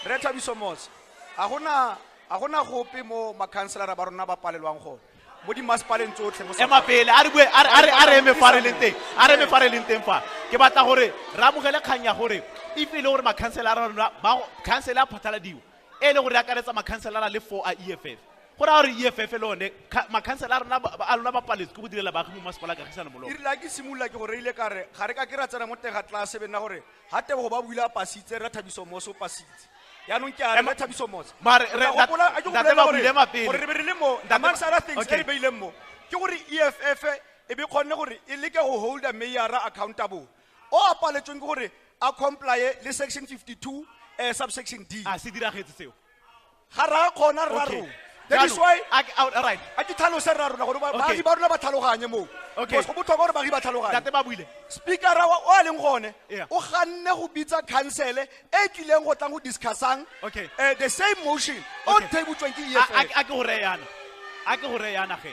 Re Thabiso Motse, ga gona gope mo makhanselara ba rona ba palelwang gone. Mo dimasepaleng tsotlhe mo Ema pele, a re bue, a re eme fa re leng teng, a re eme fa re leng teng fa. Ke batla gore re amogele kgang ya gore if e le gore makhanselara a rona ba go, council ya phatlaladiwa, e le gore e akaretsa makhanselara le 4 a EFF. Go raya gore EFF le one, makhanselara a rona a lona ba paletswe ke go direla baagi mo masepala a Kagisano Molopo. E rile ha ke simolola ke go reile ka re, ga re ka ke ra tsena mo teng ga tlase be nna gore, ha Tebogo ba buile a pasitse, re Thabiso Motse o pasitse. Jaanong ke a re, re Thabiso Motse. Mare, Ke re, tla gopola, a ke go ntate bolelle ba gore buile mapele. gore re be re le mo, Ntate ba amongst other things, Okay. e re beileng mo, ke gore EFF e be kgonne gore e leke go holda mayor-a accountable. O a paletsweng ke gore a comply le section 52, subsection D. A se diragetse seo? Ga ra kgona rra Okay. rona. That is Jaanong, why a ke, all right. a ke tlhalose rra rona gore Okay. baagi ba rona ba tlhaloganye moo. Okay. Because go botlhokwa gore baagi ba tlhaloganye. Ntate ba buile. Speaker-a o a leng gone, Yeah. o ganne go bitsa council e tlileng go tlang go discussang, Okay. the same motion o Okay. tabotsweng ke EFF. A ke go reye yana. A ke go reye yana ge.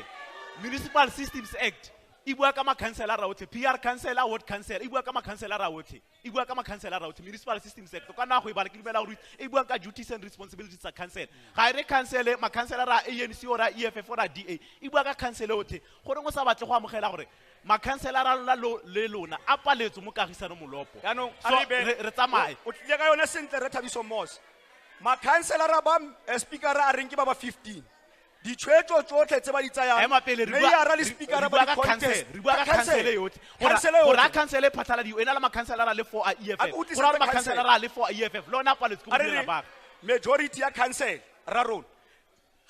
Municipal Systems Act e bua ka makhanselara otlhe, PR councillor, ward councillor, e bua ka makhanselara otlhe. E bua ka makhanselara otlhe, Municipal Systems Act. O ka nna go e bala, ke dumela gore e bua ka duties and responsibilities tsa council. Ga e re council, makhanselara a ANC or a EFF or a DA, e bua ka council otlhe. Goreng o sa batle go amogela gore makhanselara a lona le lona a paletswe mo Kagisano Molopo. Jaanong, So, a re be- re tsamaye. O tlile ka yone sentle, re Thabiso Motse. Makhanselara ba, speaker a reng ke ba ba 15. Ditshwetso tsotlhe tse ba di tsayang, Ema pele, re bua- mayor-a le speaker-a re ba bua di ka contest. council, re bua ka Ka council. council e yotlhe. Council e Gore a yotlhe. council e phatlaladiwe, e na le makhanselara le 4 a EFF. A ke utlwisise Gore a re ka council. makhanselara a le 4 a EFF, le ona a paletswe ke go A re direla re, baagi. majority ya council ra rona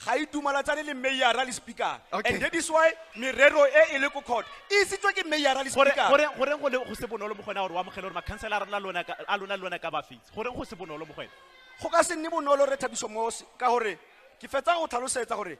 ga e dumalatsane le mayor-a le speaker. Okay. And that is why merero e e le ko court e isitswe ke mayor-a le speaker. Goreng go le go se bonolo mo go wena gore o amogele gore makhanselara a lona ka, a lona le lona ka ba fitse? Goreng go se bonolo mo go wena? Go ka se nne bonolo re Thabiso Motse ka gore ke fetsa go tlhalosetsa gore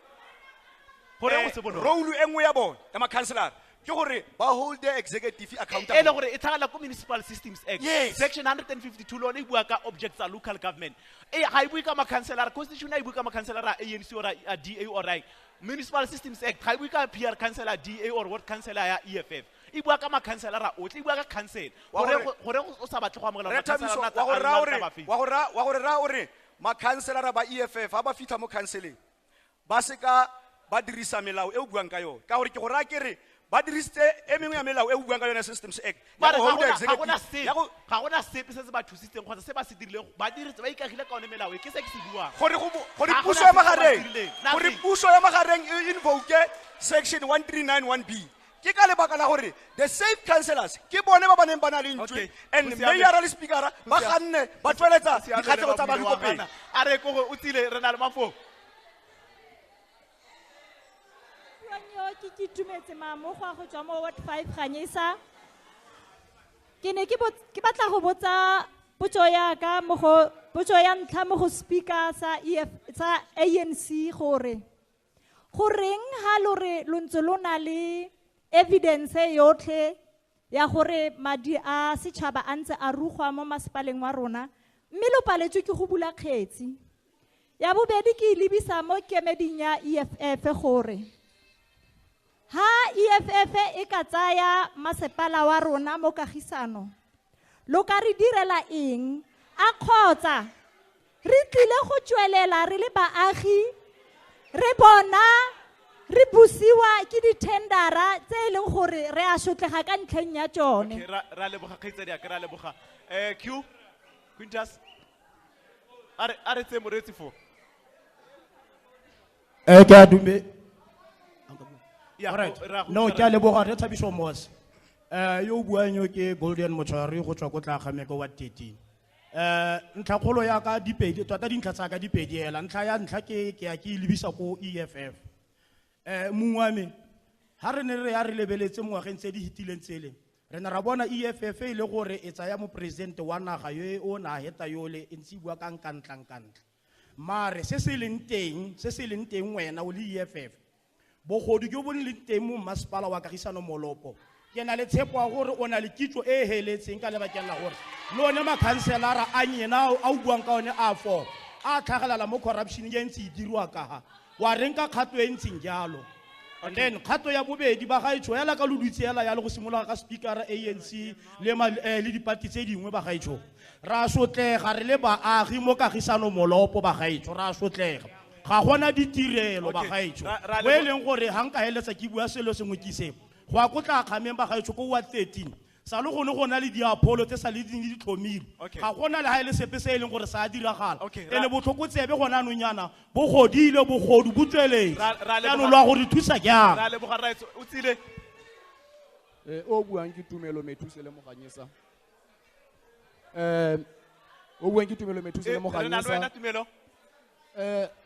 Goreng go se bonolo? role e nngwe ya bone ya makhanselara ke gore ba hold the executive accountable. E le gore e tlhagala ko Municipal Systems Act. Yes. Section 152 lone e bua ka objects tsa local government. E ga e bue ka makhanselara, constitution ha e bue ka makhanselara a ANC or a DA or a Municipal Systems Act ga e bue ka PR councillor, DA or ward councillor ya EFF. E bua ka makhanselara otlhe, e bua ka council. Wa Goreng gore goreng o sa batle go amogela Re makhanselara Thabiso, a wa gore lona ra tsa gore, ba fetsa? wa gore ra gore makhanselara ba EFF ha ba fitlha mo councileng ba seka ba dirisa melao e o buang ka yone. Ka gore ke go raya ke re ba dirisitse e mengwe ya melao e o buang ka yone Systems Act. Ya Mare go ga hold gona executive. sepe, Ya go ga gona sepe se se ba thusitseng kgotsa se ba se dirileng, ba diritse, ba ikagile ka one melao e, ke se ke se buang. Gore go bo-, gore Ga gona puso ya sepe se ba se magareng, dirileng. gore Nothing. puso ya magareng e invoke section 1391B. Ke ka lebaka la gore the same councillors ke bone ba ba neng ba na le ntšwe, Okay. and Go siame. mayor le speaker ba Go siame. ganne ba tsweletsa Go siame, dikgatlhego tsa re ba baagi ko buile wa pele. gana. A re ko go, o tsile, re na le mafoko. Ke ke itumetse mamogo go tswa mo Ward 5 Ganyesa. Ke ne ke ke batla go botsa Potso ya ka mo go potso ya ntlha mo go speaker sa EF sa ANC gore goreng ha lo re lo ntse lo na le evidence yotlhe ya gore madi a setšhaba a ntse a rugwa mo masepaleng wa rona mme lo paletswe ke go bula kgetsi. Ya bobedi ke e lebisa mo kemeding ya EFF gore ha EFF e ka tsaya masepala wa rona mo kagisano lo ka re direla eng a kgotsa re tlile go tswelela re le baagi re bona re busiwa ke di-tendera tse e leng gore re a sotlega ka ntlheng ya tsone. Okay, ra leboga kgaitsadi ya ka, ra leboga. Q Quintus a re tseye moreetsi foo. Ke a dume. Ya, Alright. ra go No, utlwa ke a leboga re Thabiso Mose. Yo o buang yo ke Golden Motshwari go tswa ko Tlaagameko wa 13. Ntlhakgolo ya ka dipedi, tota dintlha tsa ka dipedi hela. Ntlha ya ntlha ke ya ke e lebisa ko EFF. Mongwe wa me, ha re ne re ya re lebeletse mo ngwageng tse di fetileng tsele, re ne ra bona EFF e le gore e tsaya moporesidente wa naga yo o na heta yole e ntse e bua ka nkantla-nkantla. Mare se se leng teng, se se leng teng wena o le EFF, bogodu jo bo leng teng mo masepala wa Kagisano Molopo, ke na le tshepo ya gore o na le kitso e e heletseng ka lebakeng la gore le one makhanselara a nyena a o buang ka one a four a tlhagelela mo corruption e ntse e dirwa ka ha wa reng ka kgato e ntseng jalo. And then kgato ya bobedi ba gaetsho hela ka lo dutse hela ya le go simologa ka speaker ANC le le dipati tse dingwe ba gaetsho ra sotlega re le baagi mo Kagisano Molopo ba gaetsho ra sotlega ga gona ditirelo ba gaetsho ra mo e leng gore ha nka heletsa ke bua selo sengwe ke se go ya ko tla kgameng ba gaetsho ko wa 13 sa le gone go na le diapholo tse sa le ding di tlhomile ga gona le ha e le sepe se e leng gore sa diragala ene botlhoko tsebe gona anong yana bo godile bogodu bo tsweletse jaanong lo a go re thusa jang. Ra leboga rraetsho, o tsile. O buang ke Tumelo Methuse le Moganyesa. O buang ke Tumelo Methuse le Re na le Moganyesa. wena Tumelo.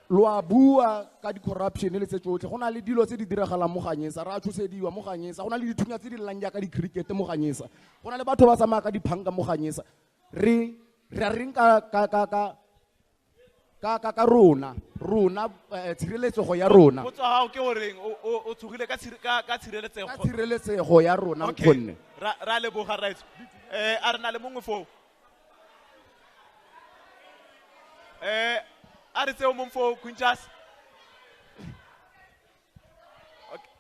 Lo a bua ka di-corruption le tse tsotlhe, go na le dilo tse di diragalang mo Ganyesa, re a tshosediwa mo Ganyesa, go na le dithunya tse di llang jaaka di-cricket mo Ganyesa, go na le batho ba tsamaya ka diphanka mo Ganyesa. Re a reng ka rona, tshireletsego ya rona. Potso ya gago ke goreng o tshogile ka tshireletsego? Ka tshireletsego ya rona, Okay. nkgonne. Ra leboga rraetsho. A re na le mongwe foo. A re tseo mong foo, Quintus. Okay.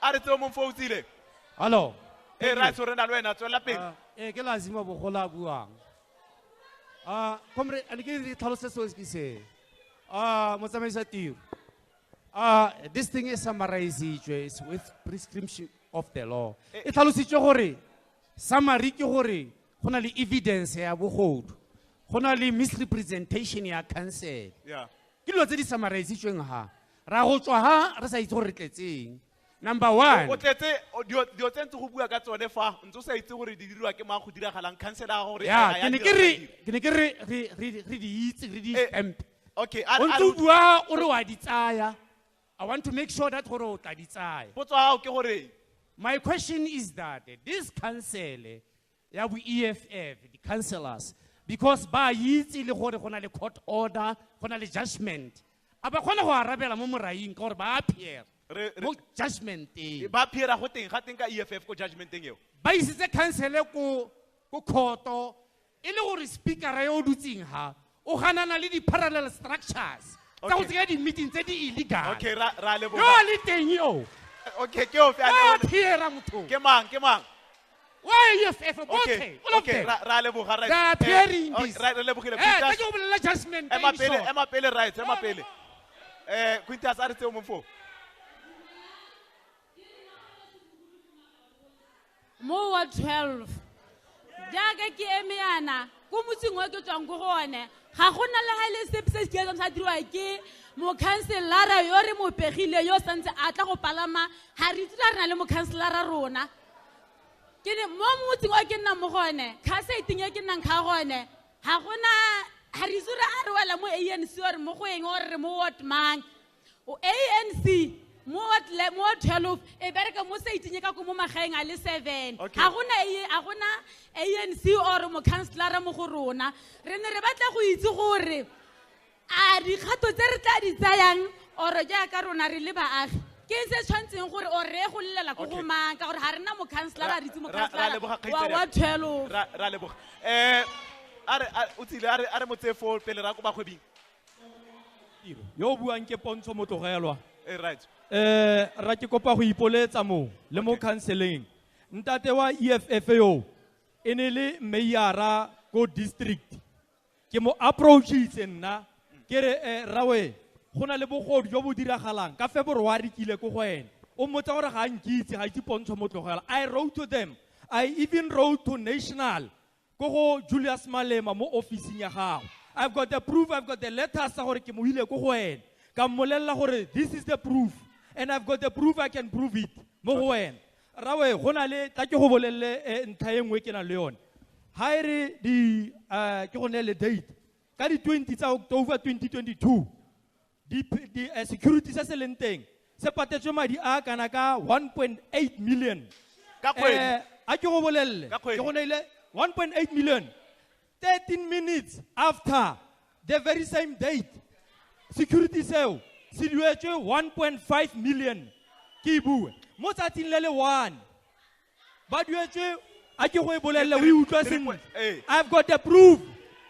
A re tseo mong foo, o tsile. Hello. Rraetsho, re na le wena, tswela pele. Ke Lazima Bogola a buang. Comrade, a ne ke re tlhalose seo ke se. Motsamaisa tiro. This thing is summarized with prescription of the law. E tlhalositswe gore summary ke gore go na le evidence ya bogodu. Go na le misrepresentation ya council. Ke dilo tse di summarizitsweng ha. Ra go tswa ha re sa itse gore re tletseng. Number one. O tletse, dilo tse ntse go bua ka tsone fa, ntse o sa itse gore di dirwa ke mang go diragalang, council ya gore Ya, a ya ke ne dira ke re, gore ke ne ke re, re di itse, re di stamp. Okay, O ntse o bua o re wa di tsaya. I want to make sure that gore o tla di tsaya. Potso ya gago ke gore My question is that this council ya bo EFF, the councillors, because ba itse le gore go na le court order, go na le judgment. A ba kgona go arabela mo moraing ka gore ba appear mo judgment-eng. Ba appear-a go teng, ga teng ka EFF ko judgment-eng eo. Ba isitse council ko court-o, e le gore speaker-a yo o dutseng ha, o ganana le di-parallel structures tsa go tsenya di-meeting tse di illegal. Okay, ra leboga. Yo a le teng yo. Okay, ke ofe a Wa le- appear-a motho. Ke mang, ke mang? Why EFF? Botlhe, Okay, all of okay, them. ra leboga, right. They are appearing this. Right, re lebogile. Tla Quintus. ke go bolelela judgment Ema in pele, short. ema pele, right, ema pele. Quintus, a re tseo mong foo. Mo wa 12. Jaaka ke eme yana, ko motseng o ke tswang ko go one, ga gona le ha e le sepe se se kileng sa diriwa ke mokhanselara yo re mo pegile yo santse a tla go palama, ga re itse re na le mokhanselara rona. Ke ne mo motseng o ke nnang mo go one, khaseteng e ke nnang ka go one, ga gona, ga re itse re a re wela mo ANC or mo go eng or re mo ward mang. O ANC Mo 12 e bereka mo seiting ka ko mo magaeng a le 7. Okay. Ga gona ANC or mo councillor mo go rona. Re ne re batla go itse gore a dikgato tse re tla di tsayang or jaaka rona re le baagi ke se tshwantseng gore o re go llela ko go mang ka gore ga rena mo councillor a re itse mo councillor wa 12. Ra leboga. A re o tsile a re motse fo pele ra ko bagwebing. Yo buang ke Pontsho Motlogelwa. Right. Ra ke kopa go ipoletsa mo le mo counseling. Ntate wa EFF yo e ne le mayor ko district. Ke mo approachitse nna ke re rawe go na le bogodu jo bo diragalang ka February ke ile ko go ene. O mmotsa gore ga nkitse ga itse Pontsho Motlogelwa. I wrote to them. I even wrote to national ko go Julius Malema mo officing ya gago. I've got the proof, I've got the letters tsa gore ke mo ile ko go ene. Ka mmolella gore this is the proof and I've got the proof, I can prove it mo go wena. Rawe go na le tla ke go bolelle ntlha e nngwe ke nang le yone. Ha e re di ke go neele date ka di 20 tsa October 2022 di security se se leng teng se patetswe madi a kana ka 1.8 million ka kgwedi. A ke go bolelle ke go neile 1.8 million 13 minutes after the very same date. Security seo se duetswe 1.5 million ke e bue mo tsatsing le le 1 ba duetswe a ke go e bolelle o e utlwa sentle. I've got the proof.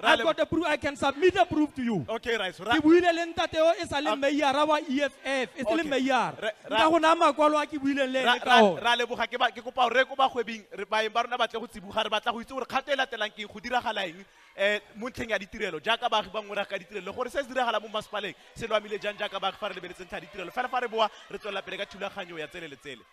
I've got the proof. I can submit the proof to you. Okay, right. So ke buile le ntate o e sa le mayor wa EFF e se le mayor nka go na makwalo a ke buileng le ene ka ona. Ra leboga ke ba ke kopa gore ko bagwebing re baeng ba rona batle go tsibuga re batla go itse gore kgato e latelang ke go diragala eng mo ntlheng ya ditirelo jaaka baagi ba ngwe ka ditirelo gore se se diragala mo masepaleng se lo amile jang jaaka baagi fa re lebeletse ntlha ya ditirelo. Fela fa re boa re tswelela pele ka thulaganyo ya tsele le tsele.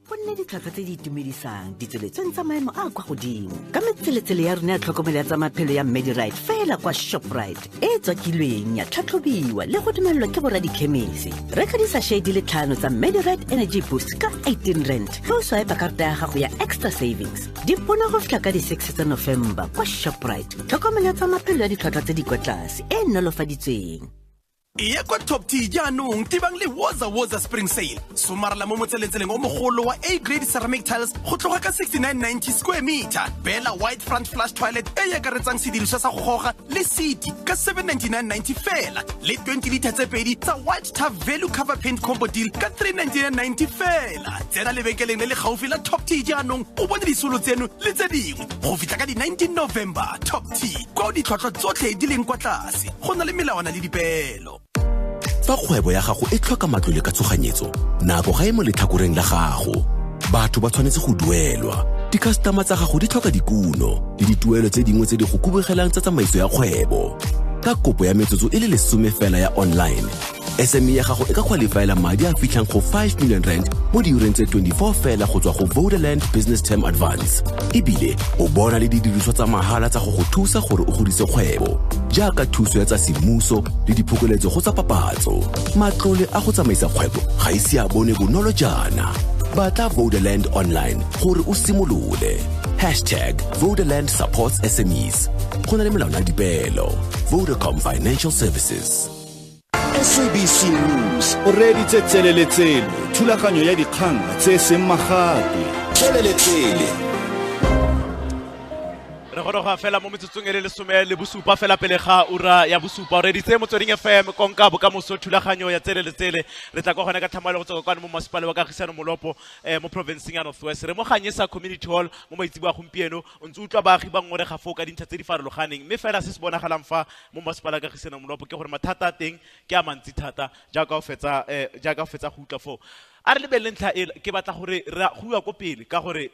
Go nne ditlhwatlhwa tse di itumedisang ditsweletsong tsa maemo a kwa godimo ka metseletsele ya rona ya tlhokomelo ya tsa maphelo ya Medirite fela kwa Shoprite e tswakilweng ya tlhatlhobiwa le go dumelelwa ke boradikhemisi. Reka di-sachet di le 5 tsa Medirite Energy Boost ka 18 rand ge o swipe karata ya gago ya Extra Savings. Di bona go fitlha ka di-6 tsa November kwa Shoprite. Tlhokomelo ya tsa maphelo ya ditlhwatlhwa tse di kwa tlase e nolofaditsweng. E ya kwa Top T jaanong tebang le Woza Woza Spring Sale. Somarela mo motseletseleng o mogolo wa A grade ceramic tiles go tloga ka 69.90 square meter. Bela white front flush toilet e akaretsang sediriswa sa go goga le seat ka 799.90 fela. Le 20 liter tse pedi tsa white tough value cover paint combo deal ka 399.90 fela. Tsena lebenkeleng le le gaufi la Top T jaanong o bone disolo tseno le tse dingwe go fitlha ka di 19 November. Top T kwa ditlhwatlhwa tsotlhe di leng kwa tlase go na le melawana le dipeelo. Fa kgwebo ya gago e tlhoka matlole ka tshoganyetso, nako ga e mo letlhakoreng la gago. Batho ba tshwanetse go duelwa. Di-customer tsa gago di tlhoka dikuno le dituelo tse dingwe tse di go kubugelang tsa tsamaiso ya kgwebo. Ka kopo ya metsotso e le 10 fela ya online, SME ya gago e ka qualifyela madi a fitlhang go 5 million rand mo diureng tse 24 fela go tswa go Vodaland Business Term Advance. Ebile o bona le didiriswa tsa mahala tsa go go thusa gore o godise kgwebo, jaaka thuso ya tsa semmuso le diphokoletso go tsa papatso. Matlole a go tsamaisa kgwebo ga ise a bone bonolo jaana. Batla Vodaland online gore o simolole. #Vodaland supports SMEs. Go na le melawana le dipeelo. Vodacom Financial Services. SABC News o reeditse tseleletsele thulaganyo ya dikgang tse seng magatwe. Tseleletsele. Re goroga fela mo metsotsong e le 17 fela pele ga ura ya bosupa. O reditse Motsweding FM konka bokamoso thulaganyo ya tsele le tsele. Re tla kwa gone ka tlhamalelo go tswa kwano mo masepaleng wa Kagisano Molopo mo provinceng ya North West. Re mo Ganyesa Community Hall mo maitseboa gompieno. O ntse utlwa baagi ba ngorega foo ka dintlha tse di farologaneng, mme fela se se bonagalang fa mo masepaleng wa Kagisano Molopo ke gore mathata a teng ke a mantsi thata jaaka o fetsa go utlwa foo. A re lebelele ntlha e ke batla gore re go iwa ko pele ka gore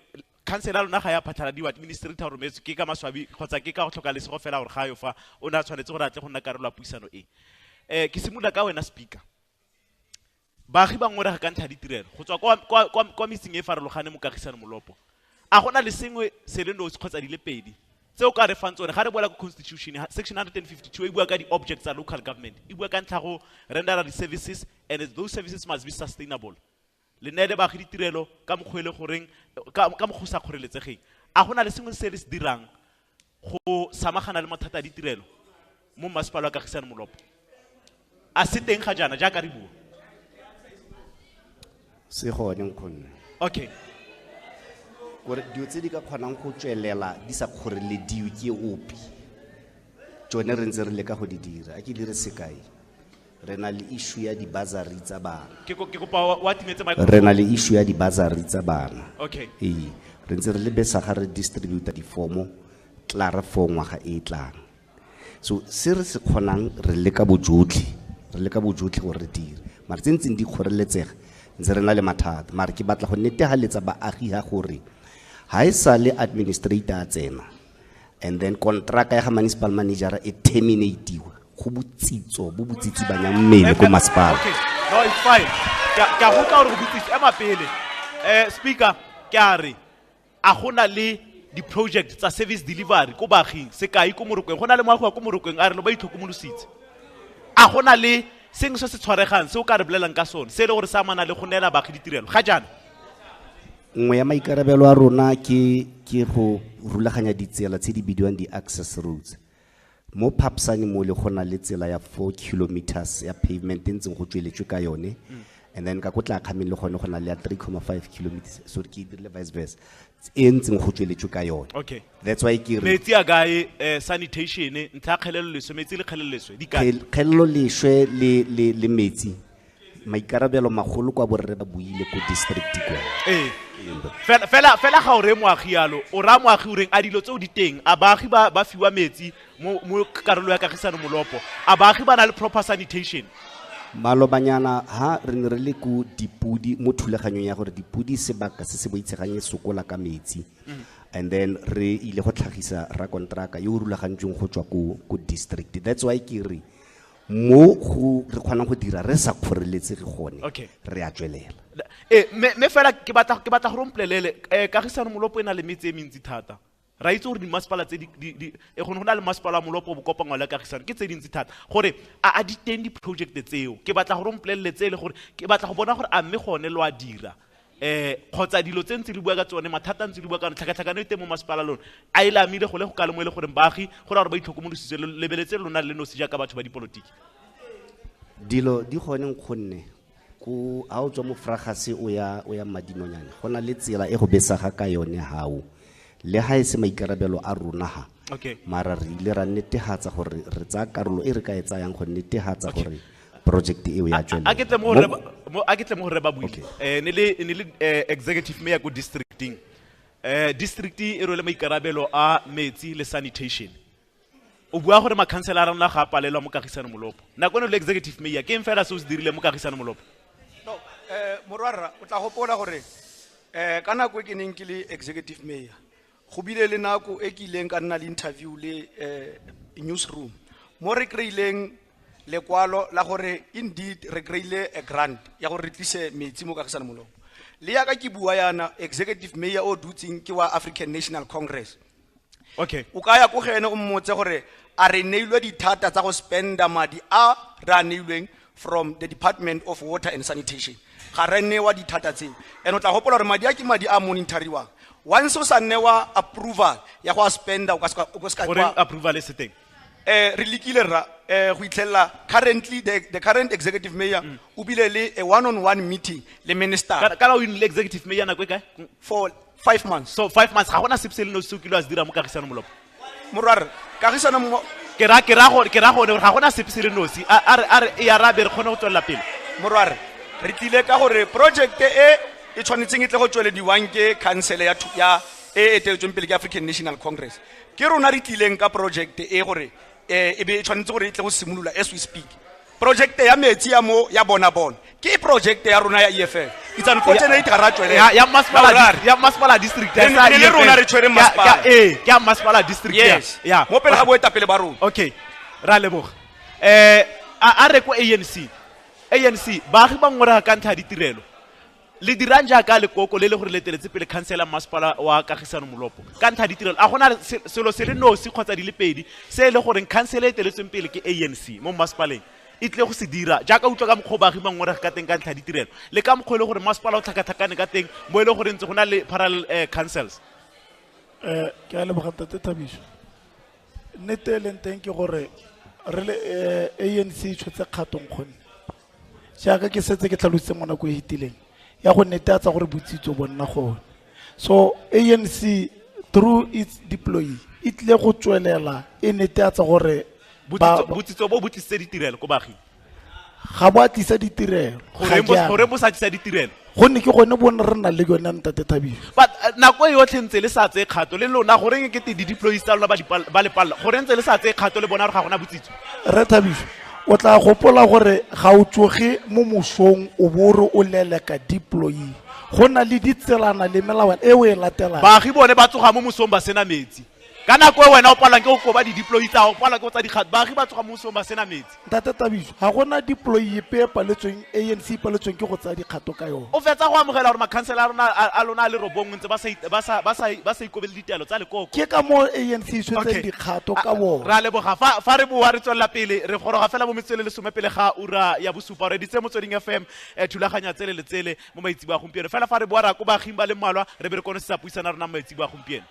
Council ya lona ga ya phatlhaladiwa, administrator o rometswe ke ka maswabi kgotsa ke ka go tlhoka lesego fela gore ga yo fa, o ne a tshwanetse gore a tle go nna karolo ya puisano e. Ke simolola ka wena speaker. Baagi ba ngongorega ka ntlha ya ditirelo go tswa kwa metseng e farologaneng mo Kagisano Molopo. A gona le sengwe se le nosi kgotsa di le pedi tse o ka re fang tsone? Ga re boela ko constitution, section 152 e bua ka di-objects tsa local government, e bua ka ntlha go rendera di-services, and those services must be sustainable. Le neele baagi ditirelo ka mokgwa e le goreng, ka mokgwa o sa kgoreletsegeng. A gona le sengwe se le se dirang go samagana le mathata a ditirelo mo masepala wa Kagisano Molopo? A se teng ga jaana jaaka re bua? Se gone nkgonne. Okay. Gore dilo tse di ka kgonang go tswelela di sa kgorelediwe ke ope, tsone re ntse re leka go di dira. A ke dire sekai, re na le issue ya di-bursary tsa bana. Ke kopa wa timetse microphone. Re na le issue ya di-bursary tsa bana. Okay. Ee, re ntse re le besa ga re distributa difomo tla re for ngwaga e e tlang. So se re se kgonang re leka bojotlhe, re leka bojotlhe gore re dire. Mara tse ntseng di kgoreletsega ntse re na le mathata. Mara ke batla go netefaletsa baagi ha gore ha e sa le administrator a tsena and then contract ya ga municipal manager e terminatiwa, go botsitso bo botsitsi ba nyang mmele ko masepala. Okay. No, it's fine. Ke a go utlwa gore go botsitso. Ema pele. Speaker, ke a re a gona le di-project tsa service delivery ko baaging, sekai ko Morokweng. Go na le moagi wa ko Morokweng a re lo ba itlhokomolositse. A gona le sengwe se se tshwaregang se o ka re bolelang ka sone, se e le gore se amana le go neela baagi ditirelo ga jaana? Nngwe ya maikarabelo a rona ke go rulaganya ditsela tse di bidiwang di-access roads. Mo Phapsane mo le go na le tsela ya 4 kilometers ya pavement e ntseng go tsweletswe ka yone. And then ka ko tla kgameng le gone go na le ya 3.5 kilometers, sorry, ke dirile vice versa, e ntseng go tsweletswe ka yone. Okay. That's why ke re metsi a kae, sanitation, ntlha ya kgelelo leswe, metsi le kgelelo leswe di kae? Kgelelo leswe le metsi, maikarabelo magolo kwa borre ba buile ko district kwa. Ee. Fela ga o re moagi yalo, o raya moagi o reng a dilo tseo di teng, a baagi ba fiwa metsi mo karolo ya Kagisano Molopo, a baagi ba na le proper sanitation? Malobanyana ha re ne re le ko dipudi mo thulaganyong ya gore dipudi sebaka se se boitshegang e sokola ka metsi. And then re ile go tlhagisa rakontraka yo o rulagantsweng go tswa ko district. That's why ke re mo go re kgonang go dira re sa kgoreletsege gone, Okay. re a tswelela. Me fela ke batla gore o mpolelele, Kagisano Molopo e na le metse e mentsi thata. Ra itse gore dimasepala tse di, di, di, e gone go na le masepala wa Molopo bo kopangwa le Kagisano, ke tse dintsi thata. Gore a di teng di-project tseo, ke batla gore o mpolelele tse e le gore ke batla go bona gore a mme gone lo a dira. Kgotsa dilo tse ntse le bua ka tsone, mathata a ntse le bua ka one, tlhakatlhakano e teng mo masepala lona, a e le amile go le go kalo mo e le goreng baagi go raya gore ba itlhokomolositse, lo lebeletse lona le nosi jaaka batho ba dipolotiki. Dilo di gone nkgonne ko ha o tswa mo Fragase o ya Madinonyane, go na le tsela e go besaga ka yone hao, le ha e se maikarabelo a rona ha. Okay. Mara re ile ra netefatsa gore re tsaya karolo e re ka e tsayang go netefatsa Okay. gore project eo ya tswelela. A ke tle mo go Mo re ba-, mo, a ke tle mo go re ba buile. Okay. Ne le, ne le, executive mayor ko districting. District e rwele maikarabelo a metsi le sanitation. O bua gore makhansela a rona ga a palelwa mo Kagisano Molopo. Nako eno le executive mayor, ke eng fela se o se dirileng mo Kagisano Molopo? No, morwarra, o tla gopola gore, ka nako e ke neng ke le executive mayor, go bile le nako e ke ileng ka nna le interview le, newsroom, mo re kry-ileng lekwalo la gore indeed re kry-ile a grant ya gore re tlise metsi mo Kagisano Molopo. Le yaka ke bua yana, executive mayor o dutseng ke wa African National Congress. Okay. O ka ya ko go ene o mmotse gore a re neilwe dithata tsa go spenda madi a re a neilweng from the Department of Water and Sanitation. Ga re newa dithata tseo. And o tla gopola gore madi a ke madi a monitoriwang. Once o sa newa approval ya go a spenda, o ka seka, o ka seka Goreng kwa approval e se teng? Re lekile rra, go itlhelela currently the current executive mayor o bile le a one-on-one meeting le minister. Kana o nnile executive mayor nako e kae? For 5 months. So 5 months ga gona sepe se le nosi se o kile wa se dira mo Kagisano Molopo. Morwarra, Kagisano Mo- Ke ra, ke ra gore, ke ra gone gore ga gona sepe se le nosi. A re, a re, e arabe, re kgone go tswelela pele. Morwarra, re tlile ka gore project e e tshwanetseng e tle go tswelediwang ke council ya ya e eteletsweng pele ke African National Congress. Ke rona re tlileng ka project e gore, e be e tshwanetse gore e tle go simolola as we speak. Project ya metsi ya mo ya bona bona. Ke project ya rona ya EFF. It's unfortunate ga ra tswelela. Ya masepala ya masepala district ya sa le rona re tshwere masepala. Ke ya masepala district ya. Ya. Mo pele ga boetapele ba rona. Okay. Ra leboga. A re ko ANC. ANC baagi ba ngora ka ntlha ditirelo. Le dirang jaaka lekoko le le gore le teletse pele councillor masepala wa Kagisano Molopo. Ka ntlha ditirelo a gona selo se le nosi kgotsa di le pedi se e le goreng councillor e teletsweng pele ke ANC mo masepaleng. E tle go se dira jaaka utlwa ka mokgwa baagi ba ngora ka teng ka ntlha ditirelo le ka mokgwa e le gore masepala o tlhakatlhakane ka teng mo e le gore ntse go na le parallel councils. Ke a leboga Ntate Thabiso. Nnete e leng teng ke gore re le ANC e tshotse kgato nkgonne. Jaaka ke setse ke tlhalositse mo nako e fetileng ya go netefatsa gore botsitso bo nna gone. So ANC through its deployee e tlile go tswelela e netefatsa gore botsitso bo bo tlisitse ditirelo ko baaging. Ga bo a tlisa ditirelo. Gore bo sa tlisa ditirelo. Gonne ke gone bo re nang le yone Ntate Thabiso. But nako e yotlhe ntse le sa tseye kgato le lona goreng ke te di-deployees tsa lona ba le palela gore ntse le sa tseye kgato le bona gore ga gona botsitso. Rre Thabiso, o tla gopola gore ga o tsoge mo mosong o bo re o leleka deployee. Go na le ditselana le melawana e o e latelang. Baagi bone ba tsoga mo mosong ba sena metsi. Ka nako e wena o palelwang ke go koba di-deployee tsa gago, o palelwa ke go tsa dikgato, baagi ba tsoga mo mosong ba sena metsi. Ntate Thabiso, ga gona deployee epe e paletsweng ANC e paletsweng ke go tsaya dikgato ka yone. O fetsa go amogela gore makhansela a rona a lona a le robongwe ntse ba sa ikobele ditaelo tsa lekoko. Ke ka moo ANC e tshwetseng dikgato ka bona. Ra leboga. Fa re boa re tswelela pele re goroga fela mo metswele le some pele ga ura ya bosupa. Re editse Motsweding FM thulaganya tsele le tsele mo maitseboa a gompieno. Fela fa re boa ra ko baaging ba le mmalwa re be re konosetsa puisano ya rona mo maitseboa a gompieno.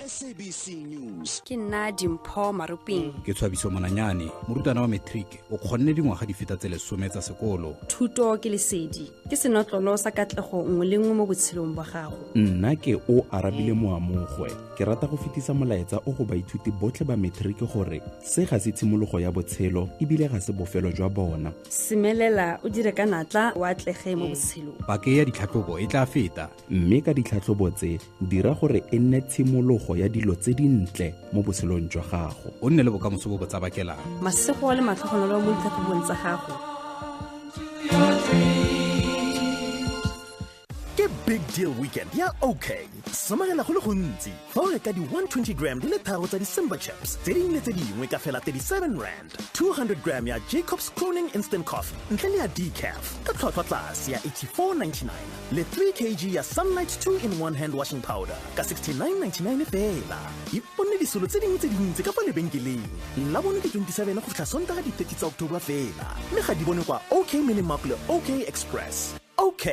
SABC News. Ke nna Dimpho Maruping. Ke Tshwabiso Monanyane, morutana wa matric, o kgonne dingwaga di feta tse 10 tsa sekolo. Thuto ke lesedi, ke senotlolo sa katlego nngwe le nngwe mo botshelong ba gago. Nna ke o arabile moamogwe. Ke rata go fetisa molaetsa o go baithuti botlhe ba matric gore se ga se tshimologo ya botshelo ebile ga se bofelo jwa bona. Semelela o dire ka natla o atlege mo botshelong. Pake ya ditlhatlhobo e tla feta, mme ka ditlhatlhobo tse dira gore e nne tshimologo ya dilo tse dintle mo botshelong jwa gago. O nne le bokamoso bo bo tsabakelang. Masego le matlhogonolo mo ditlhatlhobong tsa gago. Ke Big Deal Weekend ya OK. Somarela go le gontsi fa o reka di 120 gram di le tharo tsa di-Simba chips tse dingwe le tse dingwe ka fela 37 rand. 200 gram ya Jacobs Cloning Instant Coffee ntle le ya decaf ka tlhwatlhwa tlase ya 84.99 le 3 kg ya Sunlight 2-in-1 hand washing powder ka 69.99 fela. Iponne disolo tse dingwe tse dintsi ka fa lebenkeleng. La bone di 27 go fitlha Sontaga di 30 tsa October fela. Mme ga di bone kwa OK Minimap le OK Express. OK.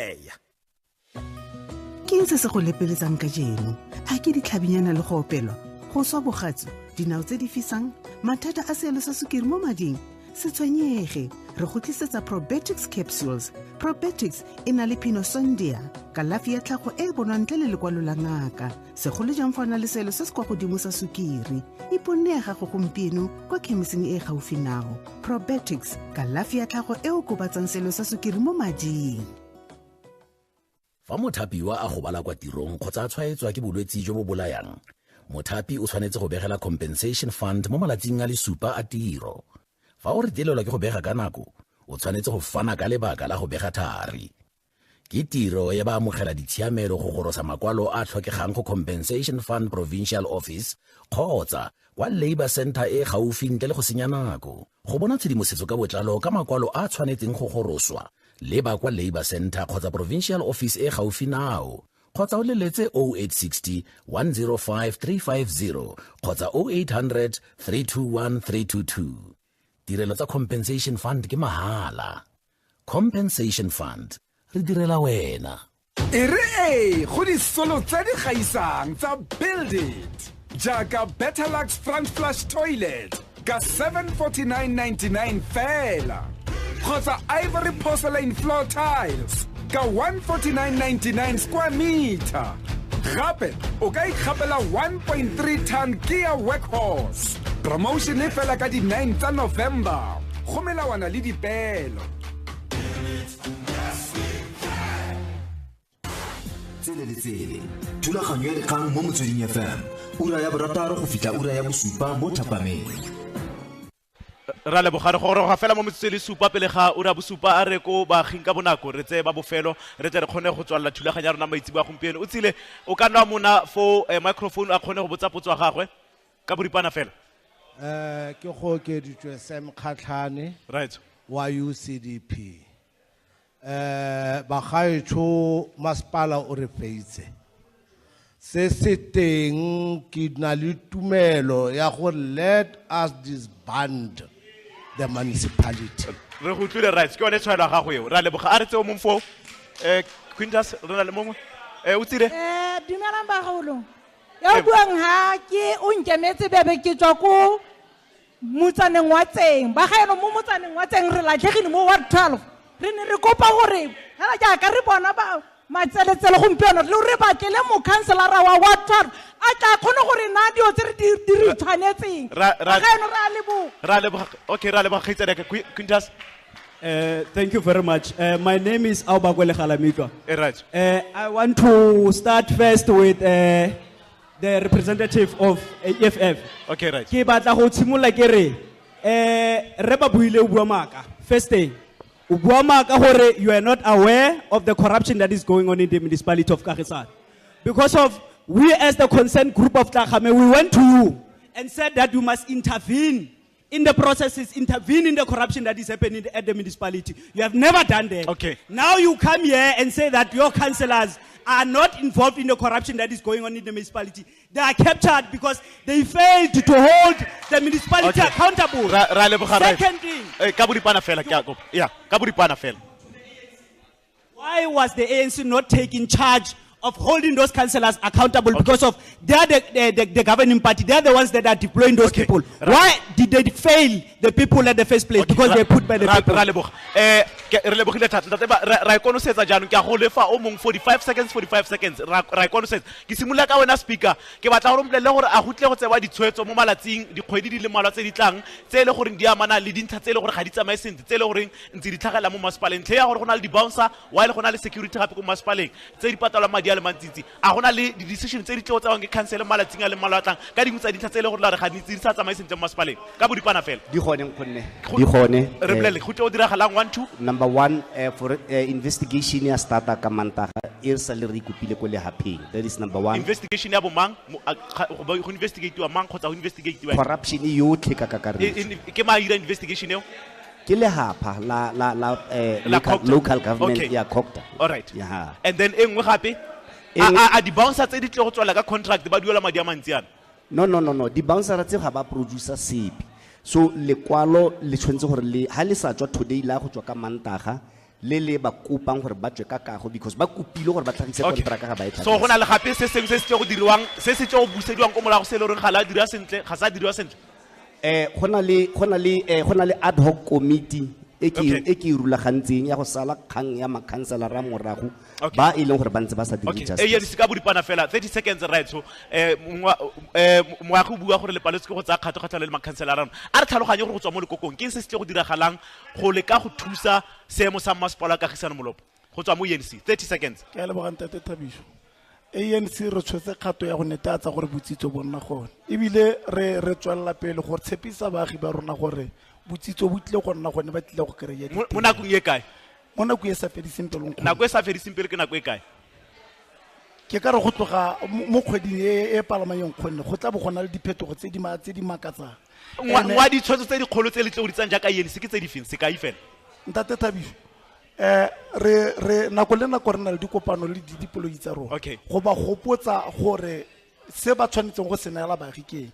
Ke eng se se go lepeletsang kajeno? A ke ditlhabinyana le go opelwa, go swa bogatsu, dinao tse di fisang, mathata a seelo sa sukiri mo mading? Se tshwenyege, re go tlisetsa Probiotics capsules. Probiotics e na le pinosondia, kalafi ya tlhago e e bonwang ntle le lekwalo la ngaka, segolo jang fa o na le seelo se se kwa godimo sa sukiri. Iponne ya gago gompieno kwa khemising e e gaufi nao. Probiotics, kalafi ya tlhago e o kobatsang seelo sa sukiri mo mading. Fa mothapiwa a gobala kwa tirong kgotsa a tshwaetswa ke bolwetsi jo bo bolayang, mothapi o tshwanetse go begela Compensation Fund mo malatsing a le 7 a tiro. Fa o retelelwa ke go bega ka nako, o tshwanetse go fana ka lebaka la go bega thari. Ke tiro ya ba amogela ditshiamelo go gorosa makwalo a tlhokegang go Compensation Fund Provincial Office kgotsa kwa Labour Center e gaufi ntle le go senya nako. Go bona tshedimosetso ka botlalo ka makwalo a tshwanetseng go goroswa, leba kwa Labour Center kgotsa Provincial Office e gaufi nao, kgotsa o leletse 0860 105 350 kgotsa 0800 321 322. Tirelo tsa Compensation Fund ke mahala. Compensation Fund, re direla wena. E re e go disolo tse di gaisang tsa Build It, jaaka Betterlux front flush toilet ka 749.99 fela, kgotsa Ivory porcelain floor tiles ka 149.99 square meter. Gape o ka ikgapela 1.3 ton Kia Workhorse. Promotion e fela ka di 9 tsa November. Go melawana le dipeelo. Tsele le tsele, thulaganyo ya dikgang mo Motsweding FM, ura ya 6 go fitlha ura ya 7 mo thapameng. Ra leboga, re goroga fela mo metsotso e le supa pele ga ura bosupa. A re ko baaging ka bonako, re tseye ba bofelo, re tle re kgone go tswalela thulaganyo ya rona maitseboa gompieno. O tsile o ka nna mona fo microphone a kgone go botsa potso ya gagwe ka boripana fela. Ke go okeditswe Sam Kgatlhane. Right. Wa UCDP. Bagaetsho, masepala o re feitse. Se se teng ke na le tumelo ya gore let us disband the municipality. Re go utlwile, right, ke yone tshwaelo ya gago eo. Re a leboga. A re tseo mongwe foo. Quintus, re na le mongwe. O tsile? Dumelang bagolo. Yo buang ha ke o nkemetse bebe, ke tswa ko motsaneng wa Tseng. Ba gaeno mo motsaneng wa Tseng re latlhegile mo ward 12. Re ne re kopa gore hela jaaka re bona ba matseletsele gompieno le re batlele mokhanselara wa ward 12 a tla kgone gore na dilo tse re di re tshwanetseng. Ba gaeno re a leboga. Ra leboga. Okay, ra leboga kgaitsadi ya ka. Quintus. Thank you very much. My name is Aobakwele Galamitwa. Right. I want to start first with the representative of EFF. Okay, right. Ke batla go tshimolla ke re, re ba buile o bua maaka. First thing, o bua maaka gore you are not aware of the corruption that is going on in the municipality of Kagisano. Because of we as the concerned group of Tlhagame, we went to you and said that you must intervene in the processes, intervene in the corruption that is happening at the municipality. You have never done that. Okay. Now you come here and say that your councillors are not involved in the corruption that is going on in the municipality. They are captured because they failed to hold the municipality Okay. accountable. Ra leboga, right. Second thing. Ka boripana fela, ke a kopa. Yeah, ka boripana fela. Why was the ANC not taking charge of holding those councillors accountable? Okay. Because of they are the governing party. They are the ones that are deploying those Okay. people. Why did they fail the people at the first place? Okay. Because they put by the people. Ra leboga. Re lebogile thata. Ntate ba, ra e konosetsa jaanong. Ke a go lefa o mong 45 seconds, 45 seconds. Ra e konosetsa. Ke simolola ka wena speaker. Ke batla gore o mpolelele gore a go tlile go tsewa ditshwetso mo malatsing, dikgwedi di le mmalwa tse di tlang, tse e le goreng di amana le dintlha tse e le gore ga di tsamaye sentle, tse e le goreng ntse di tlhagelela mo masepaleng. Ntlha ya gore go na le di-bouncer, while go na le security gape ko masepaleng, tse di patalwang madi a le mantsintsi. A go na le di-decision tse di tle go tsewang ke council mo malatsing a le mmalwa a tlang, ka dingwe tsa dintlha tse e le gore la re ga di ntse di sa tsamaye sentle mo masepaleng? Ka boripana fela. Di gone, nkgonne. Di gone. Re bolelele, go tle go diragalang? 1, 2. Number 1, for investigation ya starta ka Mantaga, e re sale re ikopile ko lehapheng. That is number 1. Investigation ya bo mang? Go investigate-iwa mang kgotsa go investigate-iwa eng? Corruption e yotlhe ka kakaretso. Ke mang a ira investigation eo? Ke lehapha la La COGTA. local government Okay. ya COGTA. All right. Yeah. And then e nngwe gape? E nngwe A di-bouncer tse di tle go tswela ka contract ba duela madi a mantsi ana? No, no, no, no. Di-bouncer tse ga ba producer sepe. So lekwalo le tshwanetse gore le ha le sa tswa today la go tswa ka Mantaga, le le ba kopang gore ba tswe ka kago, because ba kopile gore ba tlhagise Okay. contract ga ba e So go tlhagise. na le gape se sengwe se se tle go diriwang, se se tle go busediwang ko morago se e le goreng ga la diriwa sentle, ga sa diriwa sentle? Go na le ad hoc committee e ke Okay. e ke e rulagantseng ya go sala kgang ya makhanselara morago Okay. ba e leng gore ba ntse ba sa dire Okay. justice. Yes, ka boripana fela, 30 seconds, right. So, moagi o bua gore le paletswe ke go tsaya kgato kgatlhanong le makhanselara ano. A re tlhaloganye gore go tswa mo lekokong, ke eng se se tle go diragalang go leka go thusa seemo sa masepala wa Kagisano Molopo? Go tswa mo ANC, 30 seconds. Ke a leboga ntate Thabiso. ANC re tshwetse kgato ya go netefatsa gore botsitso bo nna gone. Ebile re tswelela pele gore tshepisa baagi ba rona gore botsitso bo tlile go nna gone, ba tlile go kry-a Mo nakong e kae? Mo nakong e sa fediseng pelo nkgono. Nako e sa fediseng pelo ke nako e kae? Ke ka re go tloga mo kgweding e palamang e nkgonne, go tla bo go na le diphetogo tse di tse di makatsang. Ene Ngwa ditshwetso tse dikgolo tse le tle go di tsayang jaaka ANC ke tse di feng? Sekai fela. Ntate Thabiso, re nako le nako re na le dikopano le dipoloi tsa rona. Okay. Go ba gopotsa gore se ba tshwanetseng go se neela baagi ke eng.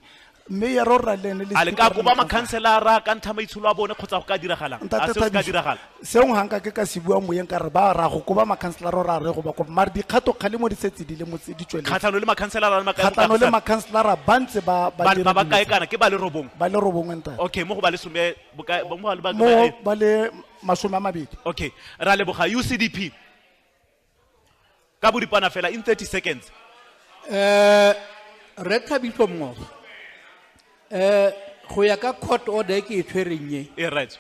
Mme ya rona le ene le A le ka speaker koba re na makhanselara ka ntlha maitsholo a bone kgotsa go ka diragalang? A Ntate seo se ka Thabiso, diragala? seo ga nka ke ka se bua moyeng ka re ba ra go koba makhanselara ra re go ba koba, mare dikgato kgalemo di setse di le mo tse di tsweletse. Kgatlhano le makhanselara le Kgatlhano le makhanselara ba ntse ba Ba dira ba dilo kae tse. kana? Ke ba le robongwe? Ba le robongwe, ntate. Okay, mo go ba le some, bokae, mo go ba le ba Mo ba le masome a mabedi. Okay, ra leboga. UCDP. Ka boripana fela in 30 seconds. Re Thabiso Mmogo. Go ya ka court order e ke e tshwereng e. Right.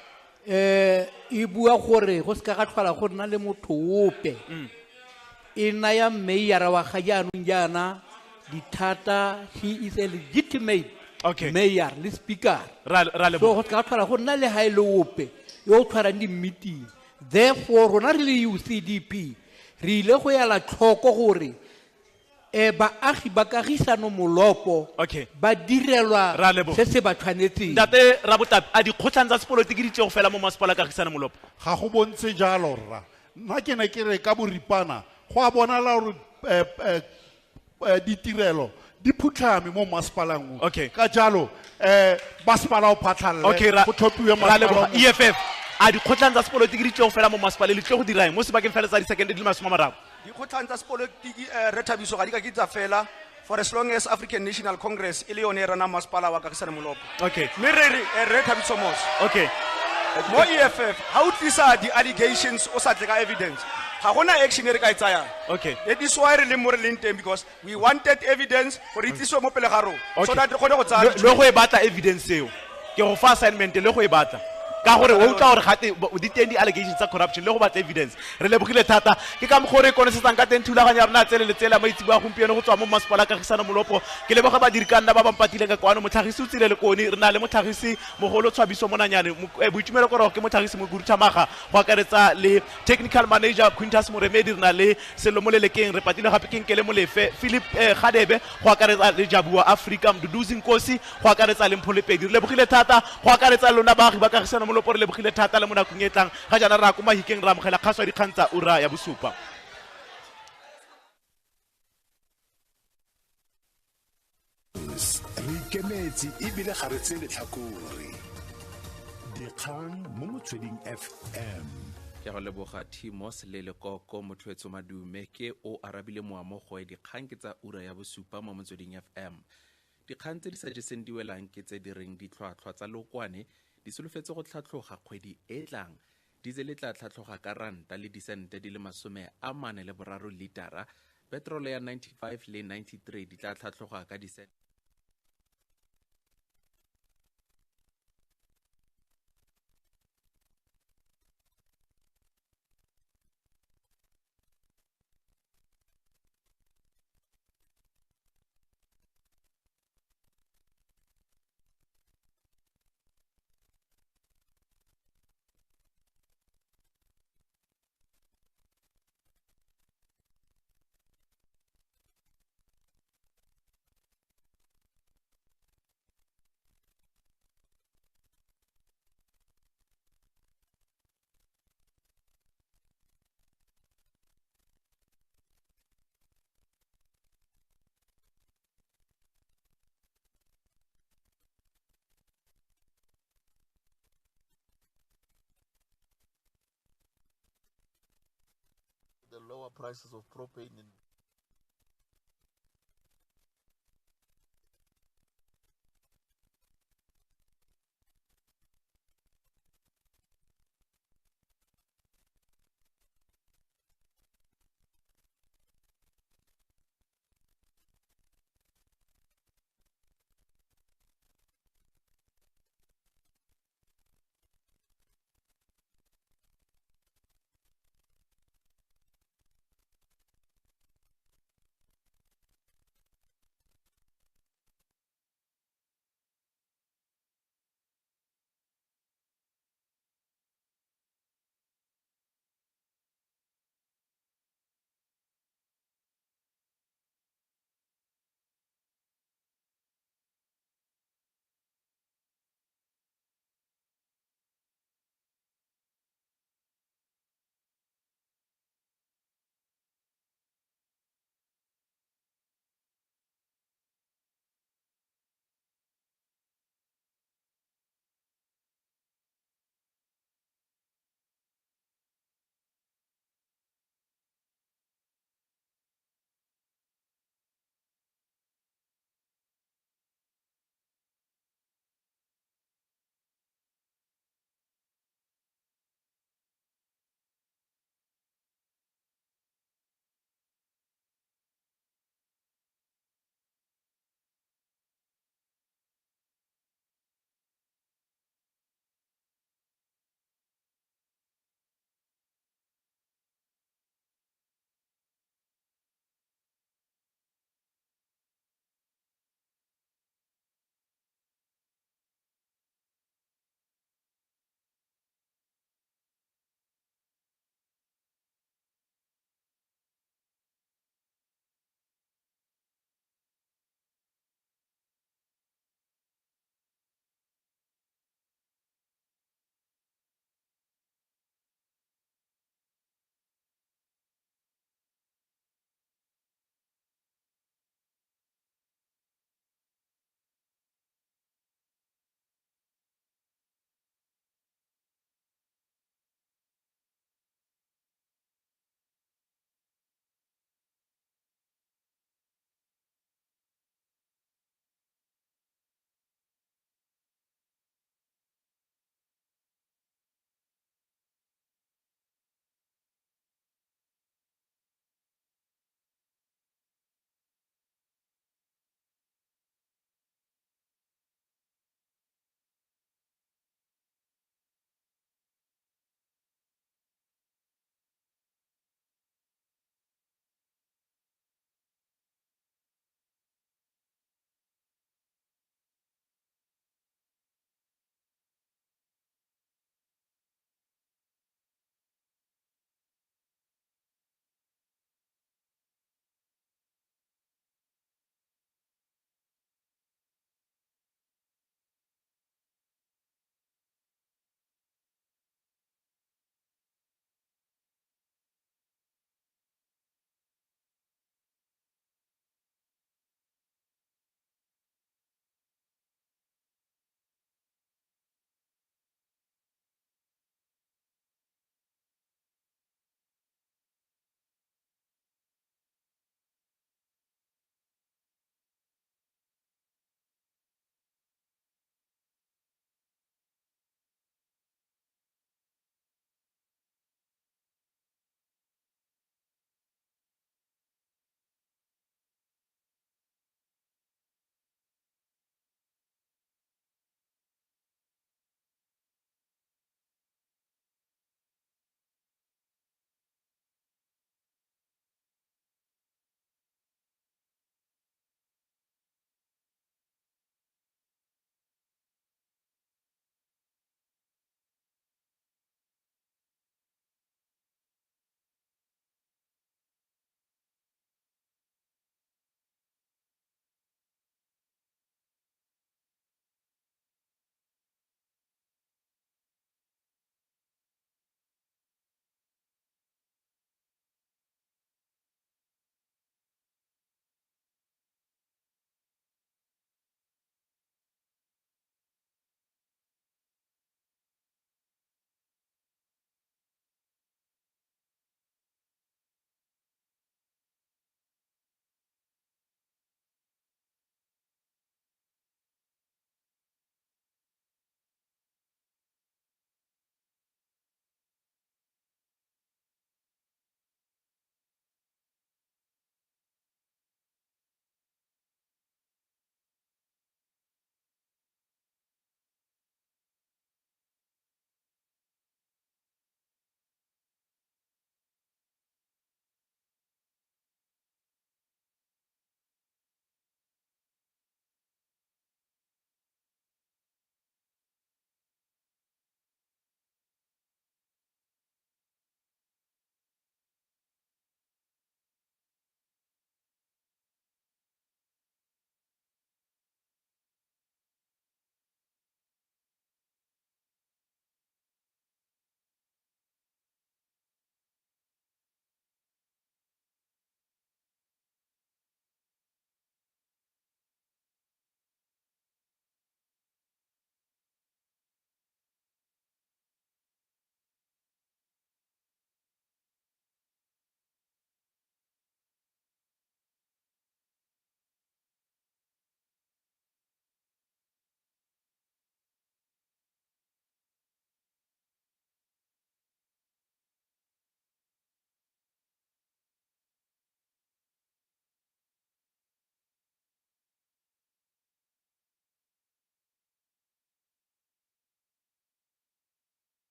E bua gore go seka ga tlhola go nna le motho ope. E naya mayor wa ga jaanong jaana dithata, he is a legitimate Okay. Mayor le speaker. Ra So leboga. go se ka tlhola go nna le ha e le ope yo o tshwarang di-meeting. Therefore rona re le UCDP re ile go ela tlhoko gore baagi ba Kagisano Molopo Okay. ba direlwa Ra leboga. se se ba tshwanetseng. Ntate Rabotapi, a dikgotlhang tsa sepolotiki di tse go fela mo masepala Kagisano Molopo? Ga go bontshe jalo rra. Nna ke ne ke re ka boripana go a bonala gore ditirelo di phutlhame mo masepaleng o. Okay. Ka jalo masepala o phatlhalle, Okay, go tlhophiwe ra masepala leboga. o mongwe. EFF, a dikgotlhang tsa sepolotiki di tlo go fela mo masepaleng, le tlo go dira eng mo sebakeng fela tsa disekende di le 30? Dikgotlhang tsa sepolotiki re Thabiso ga di ka ke tsa fela for as long as African National Congress e le yone e renang masepala wa Kagisano Molopo. Okay. Mme re re re Thabiso Mos. Okay. Mo EFF ha o tlisa di-allegations o sa tle ka evidence, ga gona action e re ka e tsayang. Okay. That is why re leng mo re leng teng, because we wanted evidence gore e tlisiwe mo pele ga rona, so Okay. that re kgone go tsaya Le go e batla evidence eo. Ke go fa assignment le go e batla. Ka gore o utlwa gore gate di teng di-allegations tsa corruption le go batla evidence. Re lebogile thata. Ke ka mokgwa o re konosetsang ka teng thulaganyo ya rona tsele le tsele ya maitseboa a gompieno go tswa mo masepala Kagisano Molopo. Ke leboga badiri ka nna ba ba mpatileng ka kwano, motlhagisi o tsile le kone. Re na le motlhagisi mogolo Tshwabiso Monanyane, Boitumelo Korogo ke motlhagisi Mokuduthamaga, go akaretsa le technical manager Quintus Moremedi, re na le Sello Molelekeng, re patile gape ke Nkele Molefe, Philip Gadebe, go akaretsa le Jabua Africa, Mduduzi Nkosi, go akaretsa le Mpho Lepedi. Re lebogile thata go akaretsa lona baagi ba Kagisano Molopo, re lebogile thata le mo nakong e tlang. Ga jaana re ya ko Mahikeng, re amogela kgaso ya dikgang tsa ura ya bosupa. Re ikemetse ebile ga re tseye letlhakore. Dikgang mo Motsweding FM. Ke go leboga Timos le Lekoko Mothoetso Madume ke o arabile moamogo e dikgang ke tsa ura ya bosupa mo Motsweding FM. Dikgang tse di sa jeseng di welang ke tse di reng ditlhwatlhwa tsa lookwane di solofetse go tlhatlhoga kgwedi e tlang. Diesel e tla tlhatlhoga ka ranta le disente di le 43 litara. Petrol ya 95 le 93 di tla tlhatlhoga ka disente the lower prices of propane in